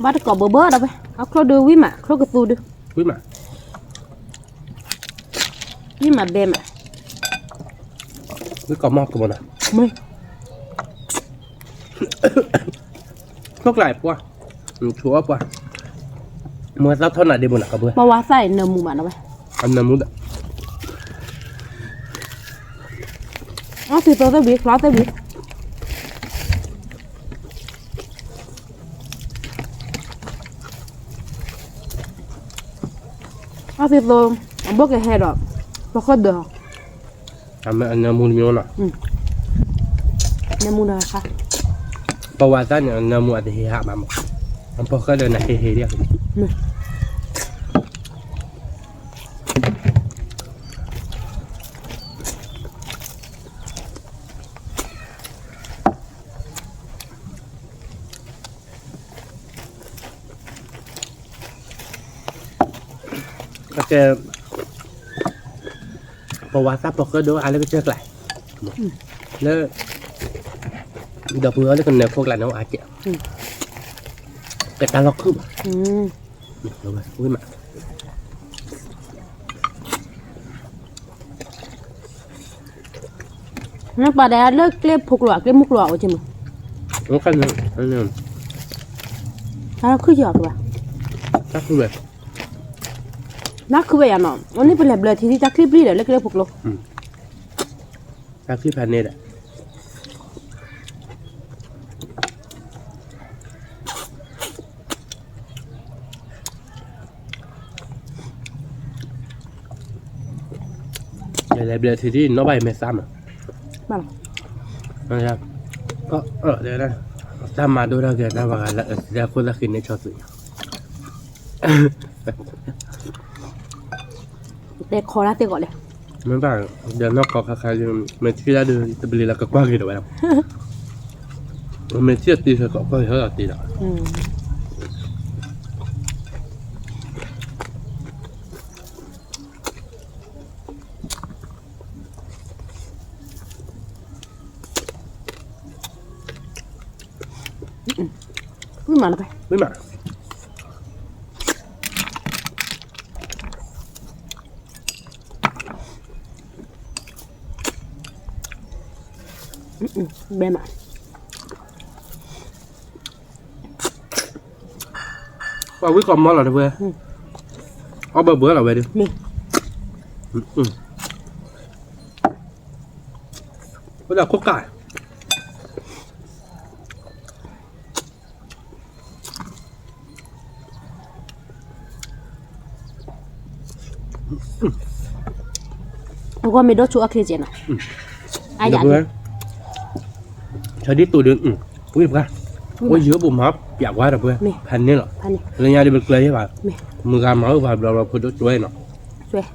ဘၣ်တကိးဘၢဘၢဒီးဝဲ, အချိၣ်ဒုးဝံၣ်မး ချိၣ်ကသူဒုး, ဝံၣ်မး, ဝံၣ်မးဘဲမး, ဝံၣ်ကိးမီၢ်ကမီၢ်နီၤ, မ့ၢ် ချိၣ်ကျါအံၤပှၢ်, ဆိအီၣ်ပှၢ်, မ့ၢ်သၣ်ထီၣ်နၤဒ့မုၢ်နၤကဘၢ, ပှၤဝါသၣ်အံၤနၢမူဘၣ်နီၤဝဲ, အနၢမူဒီး, အီၣ်သံသိသ့ၣ်ဝံၤ ချီသ့ၣ်ဝံၤ, အီၣ်သံသိ, အဘိၣ်ကဟဲဒီး, ပဃၢၣ်ဒၢး အမ့ၢ်အနၢမူတမံၤနီၤ, နၢမူနၤခါ, ပဝဲသၣ်န့ၣ် အနၢမူအတဟ့ဟးဘၣ်မး, အပဃၢၣ်ဒီးနဟ့ဟ့ဒံး, က ကဲ, ပဝါသၣ်ပှၢ်ဃၢဒိၣ်အါလၢကစၢၢ်ကျါ, လၢ, ဒီပုၢ်ဝဲၢ်လၢကနၢၤခိၣ်ကျါန့ၣ်အိၣ်အါကဲး, ကတၢ်လီၢ်ခုၣ်ဘၣ်, ဝံၤမး နပာ်ဒီးလၢကျဲဖိကျိၤ ကျဲမုၢ်ကျိၤအိၣ်က့မး, တၢ်ခုၣ်ယီၤကဘၣ်, တၢ်ခုၣ်ဝဲ, တၢ်ခုၣ်ဝဲယၤနီၤ, အန့ၣ်ပလဲၤဘျၢထံဒ်တၢ်ချံပျံၤဒီးလၢကျဲဖိကျိၤ, တၢ်ချံဖးန့ၣ်ဒီး လဲၤဘျၢထံဒ်နီၣ်ဘၣ်အံၤမဲာ်သၣ်မး, တၢ်မၤဒိၣ်တၢ်ဂ့ၤတၢ်ဘၣ်ဂၤလၢအသးခိၣ်သးဃံန့ၣ်ဆီသုးညါ, တဲခီတၢ်သ့ၣ်ဂီၤလဲၣ်, မ့ၢ်ဘၣ်, ဒီးနီၢ်ကီၢ်ခါခါ, မ့ၢ်ထံၣ်တၢ်ဒုးတဘျီလၢကကွၢ်က့ၤဒီးဝဲလီၤ, မ့ၢ်ထံၣ်တၢ်တံၤသကိးကွၢ်က့ၤဟဲလီၤတံၤဒီး ဝံၤမး, ဝံၤမး, ဘဲမး ပှၤဝံကိးမီၤလီၤတဝဲ, အီၣ်ဘၢဘၢလီၤဝဲဒုး, ဝဲဒၣ်ခိၣ်ကၢ် အဂီၢ်မ့ၢ်ဒိၣ်ဆူအချ့ကဲနီၤ, အယၤ, ဆၢဒ်သိးဒီး, ဝံၣ်တပှၢ်, အိၣ်ယံၤအိၣ်ဘူးမၤပျးကွၢ်ဒီးပှဲၤ, ဖးန့ၢ်လီၤ, လၢညါဒ်ပကျၢၤယဲၢ်ဘၣ်, မုၢ်ဂၤမၤအိၣ်ပှၤဘျီဘျီဖိဒိၣ်တွဲနီၤ, န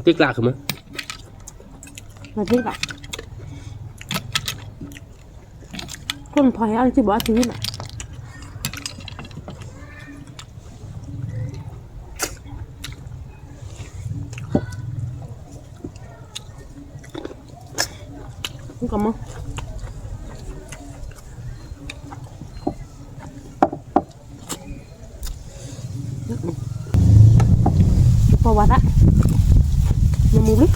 တ့ကျးကမၢ, နတ့ကျး, ခိၣ်နထီဟဲအါနစံၣ်ဘီအါထံဝံၤမး, ကမၢ ပဝဲဒၣ်, နမူဘျုး,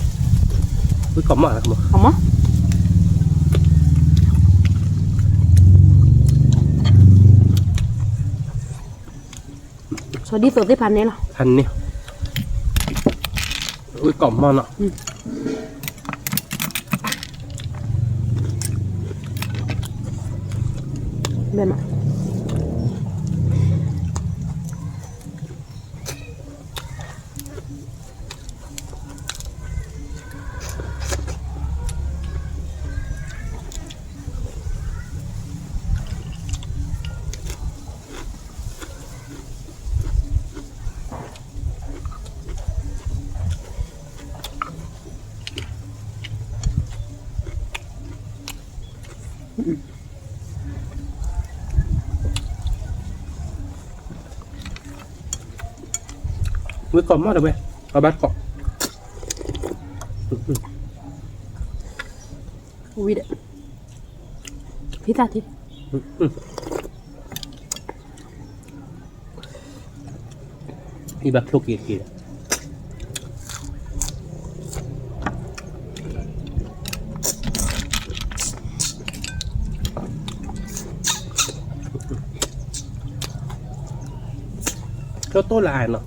ဝံၣ်ကီးမီၢ်, ကမၢ, ဆီဒ်သိးသ့ၣ်ဖးန့ၣ်လီၤ, ဖးန့ၣ်, ဝံၣ်ကီးမီၢ်နီၤ, ဘဲမး ဝံၣ်ကီးမီၢ်တဝဲ, အဘၣ်ကီး, ဝံၣ်ဒီး, ဖံသးထံ, အံၤဘၣ်ချိၣ်က့ၤက့ၤဒီး ကတိၢ်လၢအနီၤ,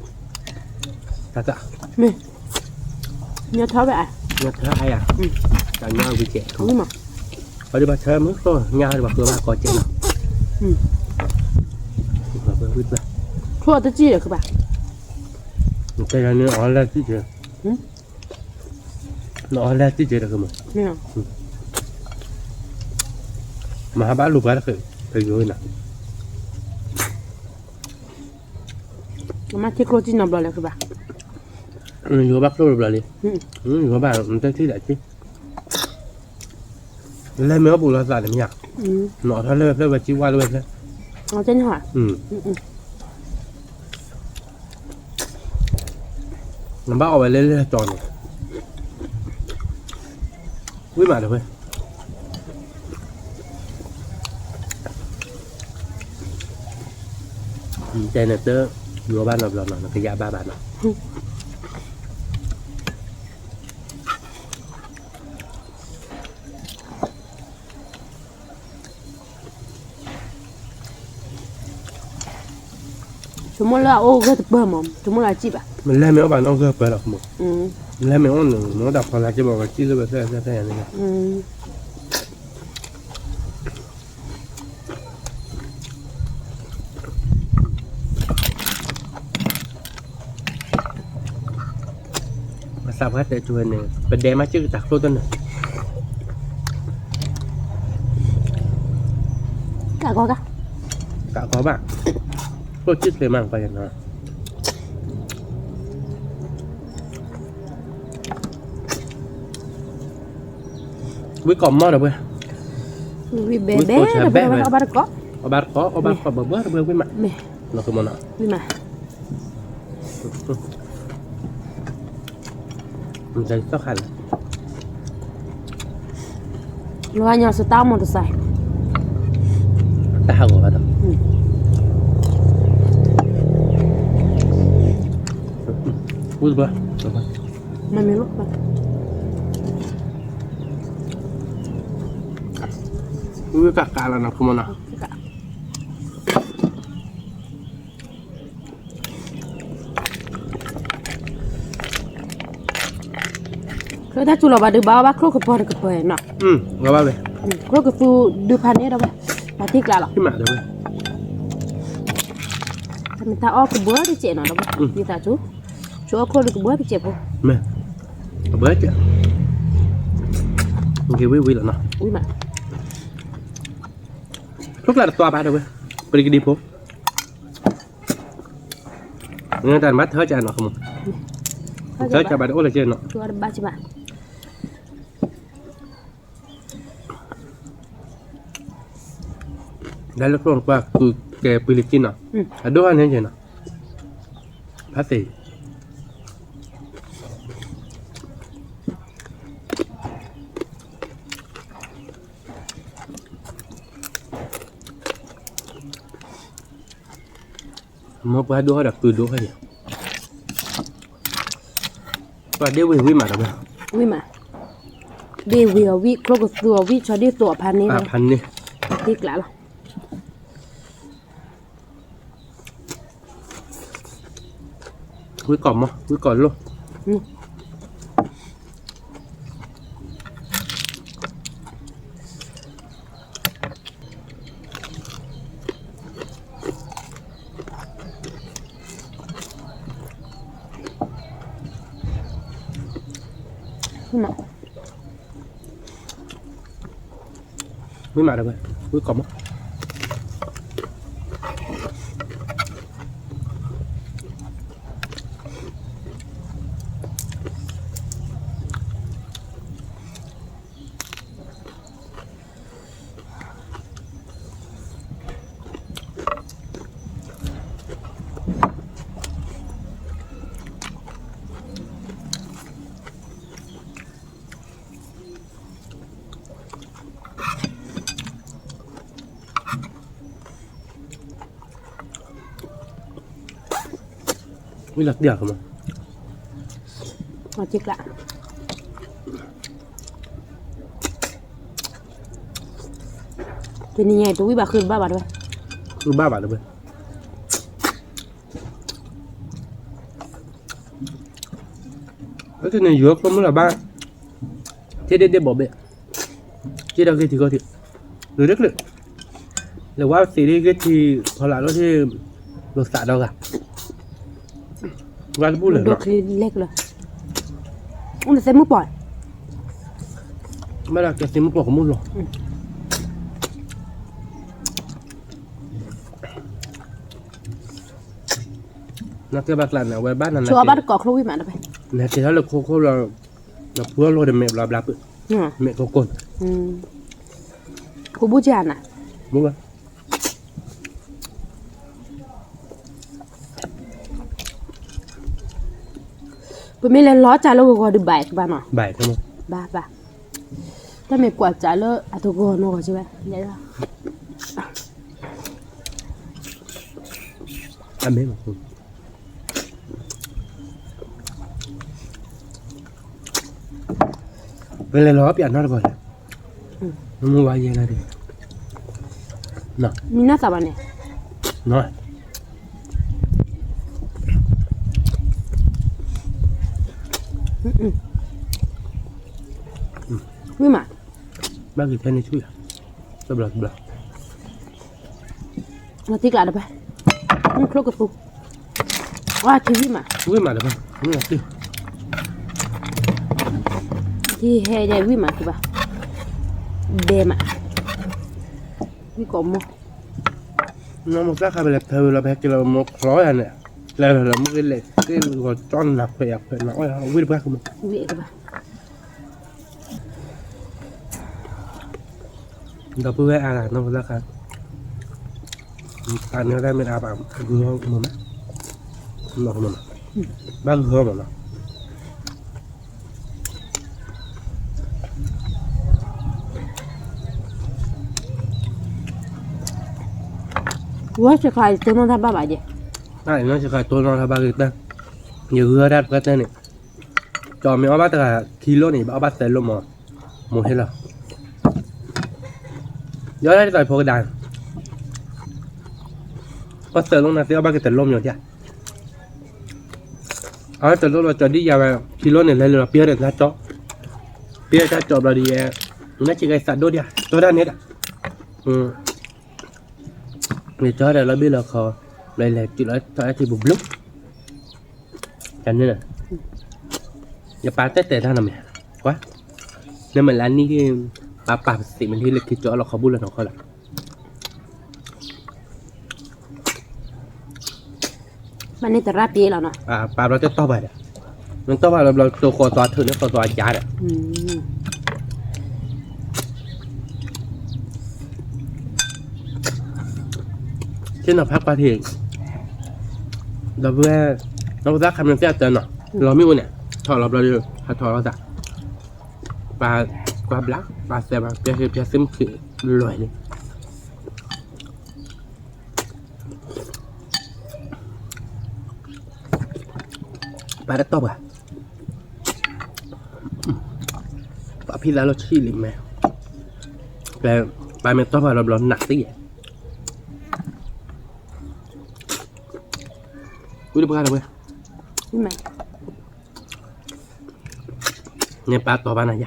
တၢ်တၢ်, မ့ၢ်, ညီထီၣ်ဝဲအါ, ညီထီၣ်အါယၤ, တၢ်ညီဝံၤကဲး, အဒိဘၣ်ဆၢမုၢ်ကျိၣ်ညါဒီးဘၣ်ဃုဘၣ်ကီကဲးနီၤ, ထိၣ်အတစံၣ်ဒီးဃုဘၣ်, တဲယၤန့ၣ်အီၤလဲၣ်စံၣ်ကဲး, နအီၤလဲၣ်စံၣ်ကဲးဒီးဃုမး, မ့ၢ်, မၤဟးဘၣ်လူၤပှၤတဃ့ၢ်, ပယိၤနၤ, မၤထံကျိကံနီတဘျီလၢၤဘၣ်, ယိၤဘၣ်ကျိတဘျီလံ, ယိၤဘၣ်နတထံၣ်ဒၣ်က့, လဲၤမ့ၢ်အီၣ်ဘူးလီၤသးန့ၣ်မ့ၢ်ဧါ, နီၣ်ထီၣ်လၢဝဲဖျၢၣ်ဝဲကံဝါလၢဝဲဖျၢၣ်, နဘၣ်အီၣ်ဝဲလၢလၢကၠီန့ၣ်, ဝံၣ်မးဒီးဝဲ, တဲနတ, ယိၤဘၣ်နီတဘျီနီၤ နကယၢ်ဘၣ်ဘၣ်နီၤ. ဆိကမိၣ်လၢအအိၣ်ဂၢၢ်တပၢၢ်မး, ဆိကမိၣ်လၢအစံၣ်ဘၣ်, မ့ၢ်လဲၤမ့ၢ်အီၣ်ဘၣ်နီၣ်ဂၢၢ်ပၢၢ်လီၤ, မ့ၢ်လဲၤမ့ၢ်အီၣ်န့ၣ် နအိၣ်တၢ်ဖီလာ်က့ဘၣ် ကစံၣ်လၢပသ့ၣ်သ့ၣ်ညါန့ၣ်, ပသးပှၢ်တဲထူဝဲန့ၣ် ပဒဲမးစ့ၢ်ကီးတၢ်ကျိၣ်တန့ၣ်, ကးကီကး, ကးကီဘၣ်, ကျိၣ်စံၣ်ချ့မးပှၤယနီၤ. ဝံၣ်ကီးမီၢ်ဒီးဝဲ, ဝံၣ်ဘဲဘဲဒီးဝဲ အီၣ်ဘၣ်တကီး, အီၣ်ဘၣ်တကီး အီၣ်ဘၣ်တကီးဘၣ်ဘၣ်ဒီးဝဲဝံၣ်မး, မ့ၢ်, လီၤကမီၤနီၤ, ဝံၣ်မး, သီခါလၢ လီၤညီစတၢ်မီၢ်တစဲး, တၢ်ဟးဂီၤဘၣ်ဒီး, ဝံၣ်ဘၣ်, မ့ၢ်မ့ၢ်လီၤ, ဝံၣ်ကးကးလီၤနီၤ ခမီၤနီၤ. ချၢတၢ်စူၤလီၤဘၣ်ဒုးဘၣ်အီၣ်ဘၣ်ချိၣ်ကပီၤတကပၤနီၤ, ချိၣ်ကသူဒုးဖးန့ၢ်ဒီးဝဲ, ပာ်တံၢ်ကျးလီၤ, တၢ်မ့ၢ်တၢ်အီၣ်ကဘၢတစဲးနီၤဒီးဝဲ, ယသးစူၤ, ဆိအီၣ်ချိၣ်ဒုးကဘၢတစဲးဖိ, မ့ၢ်, ကဘၢတစဲး, က့ၤဝံၣ်ဝံၣ်လီၤနီၤ, ဝံၣ်မး, ချိၣ်ကျးတသွါဘၣ်ဒီးဝဲ, ပရံကဒံဖိ နတၢ်မၤထၢကၢနီၤ, ထၢကၢဘၣ်တအိၣ်လၢကဲနီၤ, ဘၣ်ဘၣ်, ဒ်လၢကျိၣ်နကွၢ်ကုၤကဲပှံၤလၢကံနီၤ, အဒိၣ်ဟဲန့ၣ်ကဲနီၤ, ဖးသ့ၣ် မ့ၢ်ပှၤဒိၣ်ဟဲဒီးကုၤဒိၣ်ဟဲန့ၣ်, ပှၤဒ့ဝ့ၤဝံၣ်မးဒီးဝဲ, ဝံၣ်မး, ဒ့ဝ့ၤအီၤဝံၣ် ချိၣ်ကသူအီၤဝံၣ် ဆီဒံၣ်သိးအဖါန့ၣ်, ဖါန့ၣ်, တံၢ်ကျးလီၤ. ဝံၣ်ကီးမီၢ် ဝံၣ်ကီးလိၣ်, ဝံၣ်မးဒီးဝဲ ဝံၣ်ကီးမီၢ်. ဝံၣ်လီၤတံၢ်အီၤကမီၤ, တနံၤညါအံၤ တဝံၣ်ဘၣ်ဃုတဘၣ်ဘၣ်တဝဲ, ဃုဘၣ်ဘၣ်တဝဲ, အန့ၣ် ယိၤကျိမုၢ်လီၤဘၣ်, ထံၣ်ဒ့ၣ်ဒ့ၣ်ဘီဘ့ၣ်, က့ဒီးဂ့ၢ်ထံကီၢ်ထံး, ဂ့ၤတချုး, လဲၤဝါသ့ၣ်ဒ့ၣ်ဂ့ၢ်ထံဖီလာ်လီၤထံၣ်, လိာ်သးဒီဂၤ, ဝါတဘူၣ်လၢာ်, အိၣ်နသ့ၣ်မုၣ်ပှၢ်, ဘၣ်ဒီးကသ့ၣ်မုၣ်ပှၢ်ကမူၣ်လီၤ. နကဲဘၣ်ကျါန့ၣ် အဝဲဘၣ်နၤ ဆိအီၣ်ဘၣ်တကိးချိဝံၣ်မးတဖဲ, နကဲထီၣ်လၢခိခိၣ်လီၤ, နဖှူအလိၤဒီးမဲာ်ဘျီဘျါပၢၢ်, မဲာ်ကိၢ်ကိၢ်, ဖိဘူၣ်ကနၤ, မ့ၢ်ဝဲ ပမ့ၢ်လဲၤလီၤစၢ်လၢဂီၤဂီၤဒုးဘၣ်ကဘၣ်နီၤ, ဘၣ်, ဘၣ်ဘၣ်, တၢ်မ့ၢ်ကွၢ်စၢ်လၢအတဂီၤနီၢ်ဂီၤကဘၣ်, အမ့ၢ် ပလဲၤလီၤပၠးနီတဂီၤလဲၣ်, မ့ၢ်ဝါယဲလၢဒ်, မံၤနၢ်သးဘၣ်န့ၣ်, ဝံၣ်မး, ဘၣ်ဂ့ၤထဲန့ၣ်ဆူၣ်ယၤ, တဘျီတဘျီ နသံကျးတပၢ်, ချိၣ်ကသူ, ဝါထံဝံၣ်မး, ဝံၣ်မးတပၢ်, ဝံၣ်မးသံ, ထံဟဲယဲဝံၣ်မးသံဘၣ်, ဒဲမး, ဝံၣ်ကိးမီၢ်, နမိၢ်သၣ်ခါပလဲၤထၢဝဲလီၤ ပဟဲက့ၤလီၤမိၢ်ချီယၤန့ၣ်, လဲၤလီၤမိၢ်က့ၤလဲၤက့ၤဂီၤကၠီနၤခွဲးယၤခွဲးနၤအီၣ်ယၤ ဝံၣ်တပှၢ်ကမီၢ် ဝံၣ်တပှၢ် ဒီပုၢ်ဝဲၢ်အါဂၤ နီၢ်ကစၢ်ခါ, ပာ်န့ၢ်တၢ်မ့ၢ်အါဘၣ် ဂုၤမး, ဘၣ်ဂုၤမးနီၤ, ဝဲစခါအံၤတိၢ်နီၣ်တၢ်ဘၣ်ဘၣ်ယဲ, နီၢ်စခါတိၢ်နီၣ်တၢ်ဘၣ်ဂ့ၤတၢ်, ယဂုၤအီၣ်တၢ်တပှၢ်တၢၢ်န့ၣ်, ကၠီမ့ၢ်အီၣ်ဘၣ်တဂၤခံလိၣ်န့ၣ် ဘၣ်အီၣ်ဘၣ်သၢလိၣ်မး, မိၢ်ဟ့ၣ်လီၤ, ယအီၣ်တၢ်ဒ်သိးဖိကဒါ, အီၣ်သၢလိၣ်န့ၣ်သ့အီၣ်ဘၣ်က့ၤတလိၣ်မးဒၣ်, အီၣ်တလိၣ်လီၤကၠီဒ်ယၤဝဲ, ခံလိၣ်န့ၣ် လဲၤလၢလီၤပျဲဒီးတၢ်ကၠီ, ပျဲတၢ်ကၠီဘျီဒ်ယဲ, နက့ၤကဲသးဒိၣ်ဒၣ်, တီၢ်တၢ်န့ၣ်ဒၣ်, ယကၠီဒီးလီၤဘ့ၣ်လီၤခီ, လဲၤလဲၤတုၤလီၤထီၣ်အဲၣ်ထံပူၤဘျုး တၢ်န့ၣ်, ယပၢ်တဲတဲတၢ်နီတမံၤ, ကွၢ်, နမ့ၢ်လၢနံၣ်, ပၢ်ပာ်ပသံးမ့ၢ်လၢခံကၠီလီၤခီဘူၣ်လီၤနီၢ်ခီလီၤ, မ့ၢ်န့ၣ်တရၣ်ပ့ၤလီၤနီၤ, ပၢ်ဘျီတတီၢ်ပှၤဒီး, မ့ၢ်တီၢ်ပှၤလီၤဘျီ တိၤဃီၤသွါထုးန့ၢ်ဃီၤသွါကၠါဒီး သ့ၣ်နီၣ်ဖးကွၢ်ထံၣ်, ဒီပုၢ်ဝဲၢ်, နီၢ်ကစၢ်ခါမ့ၢ်သ့ၣ်အတၢ်နီၤ, လီၤမ့ၣ်အူန့ၣ်, ထီၣ်လီၤဘျီဒီး ဟးထီၣ်လီၤသး, ပၢ်ကွၢ်ဘျါ, ပၢ်သဲဘၣ်, ပျဲသုမုၢ်ခံးလွဲၢ်လံ ပၢ်တတီၢ်ပှၤ, ပှၤဖံသးလီၤဆံးလံမဲာ်, ပၢ်မ့ၢ်တီၢ်ပှၤလီၤဘျီနးသံယဲၢ်, ဝံၣ်တပှၢ်တဝဲ, န့ၣ်ပၢ်တီၢ်ဘၣ်နၤယၤ ယ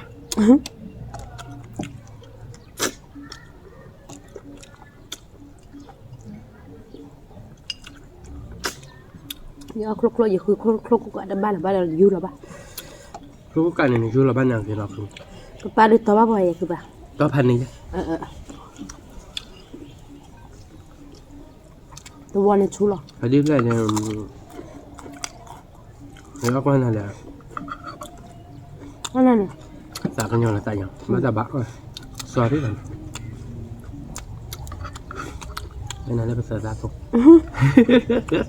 အီၣ်ချိၣ်ချိၣ် ယဃုချိၣ်ချိၣ် ခိၣ်ကးတဘၣ်လၢၤဘၣ်ဒီးယူၢ်လီၤဘၣ်, ချိၣ်ကးန့ၣ် နယူၢ်လီၤဘၣ်န့ၣ်က့ၤလီၤ, ကပၢ်ဒုးတီၢ်ဘၣ်ပှၤယဲၢ်ကဘၣ်, တီၢ်ဖးန့ၣ်ယဲၢ်, တဝီန့ၣ်ဆူလီၤ, ဖဲဒ်ဖျဲၣ်န့ၣ် အီၣ်ကွၢ်နၤလဲၣ်, သးကညီၤလီၤသးညီၤ ဘၣ်တၢ်ဘၣ်, စီၤဒ်, နၤလၢပသးသးဖိ,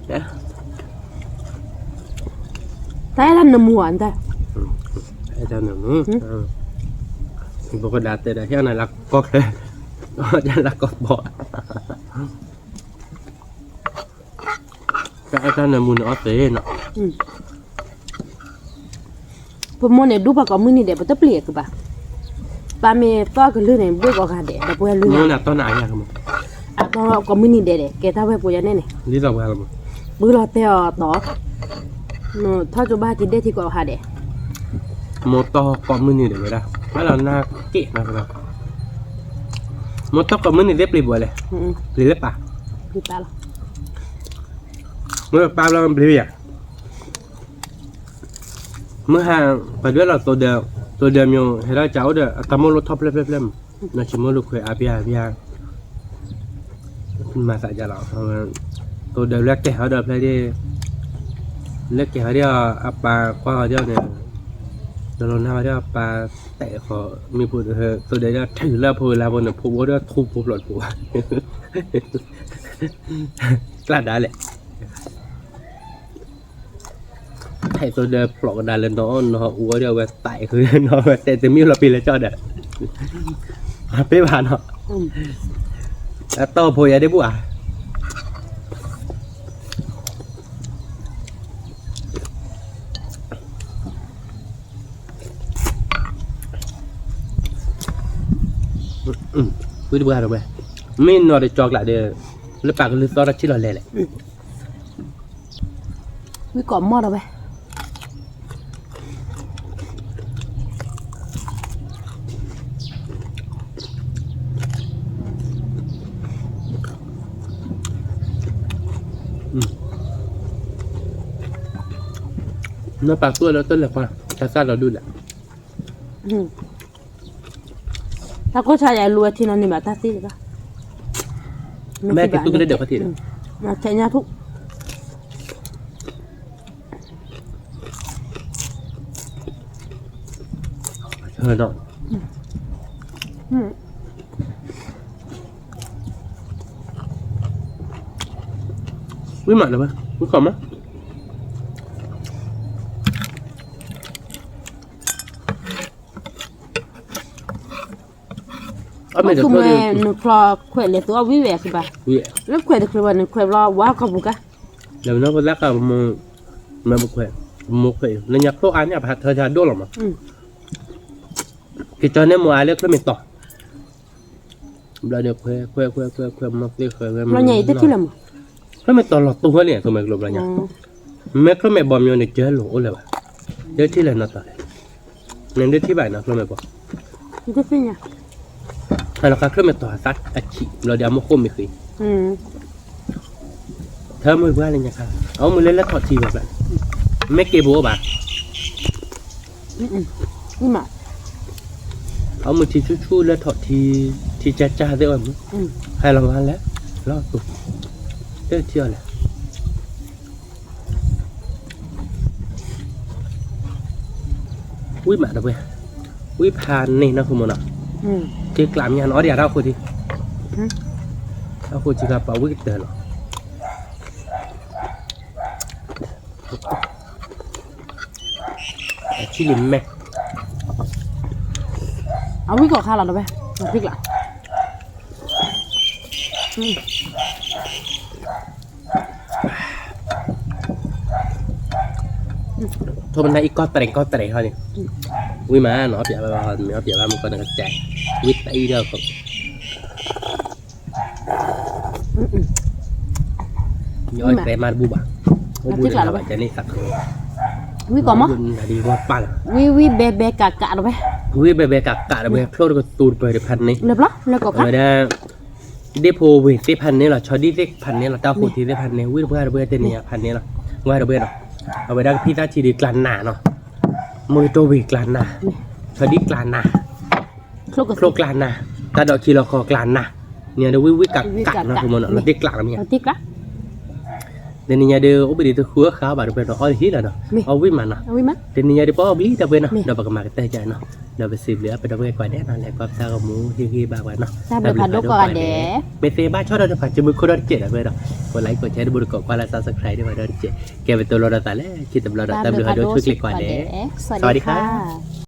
တၢ်အဲၣ်တၢ်နမူအတၢ်, အဲၣ်တၢ်နမူ, ပကဒၣ်တဲဒၣ်ဟ့ၣ်နၤလၢကီၢ်ချၢ, လၢကီၢ်ဘီ တၢ်အဲၣ်တၢ်နၢမူန့ၣ်အီၣ်သ့နီၤ, ပမိၢ်န့ၣ် ဒူပှၤကိးမုၢ်နံၤဒဲး ပတပျံၤကဘၣ်, ပၢ်မ့ၢ်သီၣ်ကလုၢ်န့ၣ် ဘှ့ၣ်ကိးဂၤဒဲး ဒီပုၢ်ဝဲၢ်လုၢ်, အတီၢ်ကိးမုၢ်နံၤဒဲးဒဲး ကဲတၢ်ဝဲၢ်ပူၤယၤန့ၣ်န့ၣ်, ပုၢ်လီၤတဲအီၤတီၤ, ထီၣ်ကၠိဘၣ်က့ၤဒဲၣ်ထံကိးဂၤဒဲး, မိၢ်တီၢ်ကိးမုၢ်နံၤဒဲးဝဲဒၣ် ဘၣ်လီၤနၢ်က့ၣ်နီၤ, မိၢ်တီၢ်ကိးမုၢ်နံၤသ့ၣ်ပျံၤဘၣ်လဲၣ်, ပျံၤလၢပၢ်, မ့ၢ်ပၢ်ဘျီပျံၤယၤ မုၢ်ဟါ ပှၤဒွဲၣ်လီၤသိဒၢ, သိဒၢမ့ၢ်ဟဲထီၣ်ကၠိအိၣ်ဒီး အတၢ်မိၣ်လိၣ်ထီၣ်ဖျဲၣ်ဖျဲၣ်ဖျဲၣ်မး, နီၢ်ဆံမိၢ်လိာ်ခွဲးအါပျၢ်အါပျၢ်, မၤသးဒ်လီၤ, သိဒၢလၢကဲဟီဒီးဖျဲၣ်ဒၣ်, လၢကဲၤဟီဒ်အပၢ်ကွၢ်ဟီဒ်န့ၣ်, ဒီးလီၤနၢ်ဟီဒ်အပၢ်တဲာ်ဃီ, မ့ၢ်ဖိသိဒီးထုးလၢအဖိလၢဖိန့ၣ် ဖိအိၣ်ဒီးထူဖိဖျိးတဖိ, ကျၢ်ဒါလဲၣ်. ဟဲသိဒီးဖျိးကဒါလၢနီၢ်နီၢ်အူအီၣ်ဒီးအဝဲသးအံၤဃုနီၢ် အဝဲတဲတမံၤလီၤပံၤလၢကၠီဒီး, ပ့ၢ်ဘၣ်နီၤ, အတီၢ်ဖိယၤဒ့ၣ်ဘူၣ်ဧါ. ဝံတပှၢ်ဒီးဝဲ, မ့ၢ်နီၤတကၠီကျးဒီး, လၢပာ်ကလုၢ်သီတၢ်ထံၣ်လီၤလဲၣ်လဲၣ်. ဝံကိးမီၢ်ဒီးဝဲ, နပာ်သူၣ်လၢတၢ်လဲၤပှၤ, တၢ်သၣ်လီၤဒုးလဲၣ်. တၢ်ကိၢ်ဆါယလူၤဝဲထံနီၤန့ၣ်ဘၣ်တၢ်သ့လၢၤဘၣ်, မ့ၢ်က့ၤသူၣ်ကလဲၤဒီးဖးထံးဒီး, ဆဲးညါထူၣ် ဝံမးလၢၤဘၣ်, ဝံခီမး, အမ့ၢ်တဖျိဒီး, နခွဲးလၢသူအဝံဝဲစံးဘၣ်, လၢခွဲးတချုးဘၣ် နခွဲးဘျီဝါကီၢ်ပူၤကါ, လၢပသးဃာ်ပမိၢ်, မ့ၢ်ပခွဲး, ပမိၢ်ခွဲး, လၢညါဖျိအါန့ၣ် ပဟးထၢထၢဒိၣ်လီၤမး, က့ၤကၠီန့ၣ်မိၢ်အါလၢချၢၣ်မဲာ်တီၤ ဘျီဒီးခွဲး ခွဲး ခွဲး ခွဲး ခွဲး မ့ၢ်သ့ဃဲးဝဲ, ချၢၣ်မဲာ်တီၤလီၤတူၢ်ဝဲလံ သိးမဲာ်ကျိၤဘျီညါ, မ့ၢ်ချၢၣ်မဲာ်ဘီမ့ၢ်န့ၣ် ကၢလိာ်အိၣ်လၢၤဘၣ်, ဒၢထံၣ်လဲၣ်နီၤတီၤလဲၣ်, နဒၢထံၣ်ဘၣ်နီၤ ချၢၣ်မဲာ်ဘီ, လီၤခါချၢၣ်မဲာ်တီၤအသးအဆံး ဘျီဒီးအမ့ၢ်ဃိၣ်မ့ၢ်ဃ့ ထၢမုၢ်ပှၢ်လၢညါခါ, အအိၣ်မုၢ်လၢလၢထီၣ်ထံဘၣ်ဘၣ်, မ့ၢ်က့ၤဘိးအိၣ်ဘၣ်, အအိၣ်မုၢ်ထံဆူၣ်ဆူၣ်လၢထီၣ်ထံ, ထံကၢ်ကၢ်သ့ၣ်အိၣ်မုၢ်, ဟဲလီၤဂၤလဲၣ်, လီၤတူၢ်, တထံၣ်အီၤလဲၣ်, ဝံမးတပှဲၤ, ဝံဖးန့ၢ်နီၢ်ခိမ့ၢ်နီၤ, က့ၤကျးမ့ၢ်ညါနီၤ အီၣ်ဒံးအတၢ်အိၣ်ခိၣ်ထံ, တၢ်အိၣ်ခိၣ်ထံကပၤဝံကတၢၢ်လီၤ. အထံၣ်လံမဲာ်, အဝံကီၢ်ခါလီၤတဝဲ, အထံၣ်ကျး, ထိၣ်မနၤအံၤကီၢ်တရံးကီၢ်တရံးဟီန့ၣ်, ဝံမးနီၤ ပျဲဘၣ်မ့ၢ်ကီၢ်နကစဲး, ဝံတအံၤဒီး ယတဲမးတဘူၣ်ဘၣ်, အိၣ်ဘူးဒီးနၤဘၣ်ကန့ၣ်သး, ဝံကီၢ်မး, ဝံဝံဘဲဘဲကးကးတဝဲ, ဝံဘဲဘဲကးကးတဝဲ ချိၣ်တကသူတပၢၢ်တဖၣ်န့ၣ်, လၢပျီလၢကီၢ်ခါ, ဝဲဒၣ် ဒ့ၣ်ဖိဝ့ၢ်သ့ၣ်ဖၣ်န့ၣ်လီၤ, ဆီဒံၣ်သ့ၣ်ဖၣ်န့ၣ်လီၤ, တၢ်အိၣ်ခိၣ်ထံသ့ၣ်ဖၣ်န့ၣ်, ဝံတပှၢ်တပှၢ်တနံၤညါဖၣ်န့ၣ်လီၤ, ဝံတပှၢ်တပှၢ်နီၤ, အဝဲဒၣ်ကဖံသၣ်ထံဒုးကျးနးနီၤ, မုၢ်ကတိၢ်ဝ့ၢ်ကျးနး, ဆီဒံၣ်ကျးနး ချိၣ်ကျးနး, တၢ်ဒိးခံလီၤဃီကျးနး, န့ၣ်ဒီးဝံဝံကးကးနီၤ ဖိမ့ၢ်နီၤ လီၤတ့ၢ်ကျးလီၤမ့ၢ်ဧါ, တနံၤညါဒီး အိၣ်ဘှံးဒံးတဃုအဃၢဘၣ်တပှဲၤဒီး အီၣ်တဟံၣ်လီၤနီၤ, အီၣ်ဝံၣ်မးနီၤ, တနံၤညါဒီးပအီၣ်ဘျံးတပှဲၤနီၤ ဒီးပကမၤကတၢၢ်ကနီၤ, ဒီးပစံးဘျုးအပဒီပုၢ်ဝဲၢ်ကိးဂၤဒဲးနီၤ လဲၤကွၢ်ပသးကမူဟ့ၣ်ဂံၢ်ဘါပှၤနီၤ, တၢ်ဘျုးဖးဒိၣ်ကိးဂၤဒဲး, မ့ၢ်သ့ဘၣ်ဆီၣ်ဒီးတဖးကမုၢ်ခိၣ်ဒီတကဲးဒီးပှဲၤဒီး, ကိးlikeကိးshareတဘိတကိး ကွၢ်လၢ် subscribe ဒ်ဝဲဒီတကဲး, ကဲပတိၤလီၤဒီးသးလၢခံတဘျီဒီး တၢ်ဘျုးဖးဒိၣ်ဆိၣ်ဂ့ၤကိးဂၤဒဲး, စဝၤဒံခါ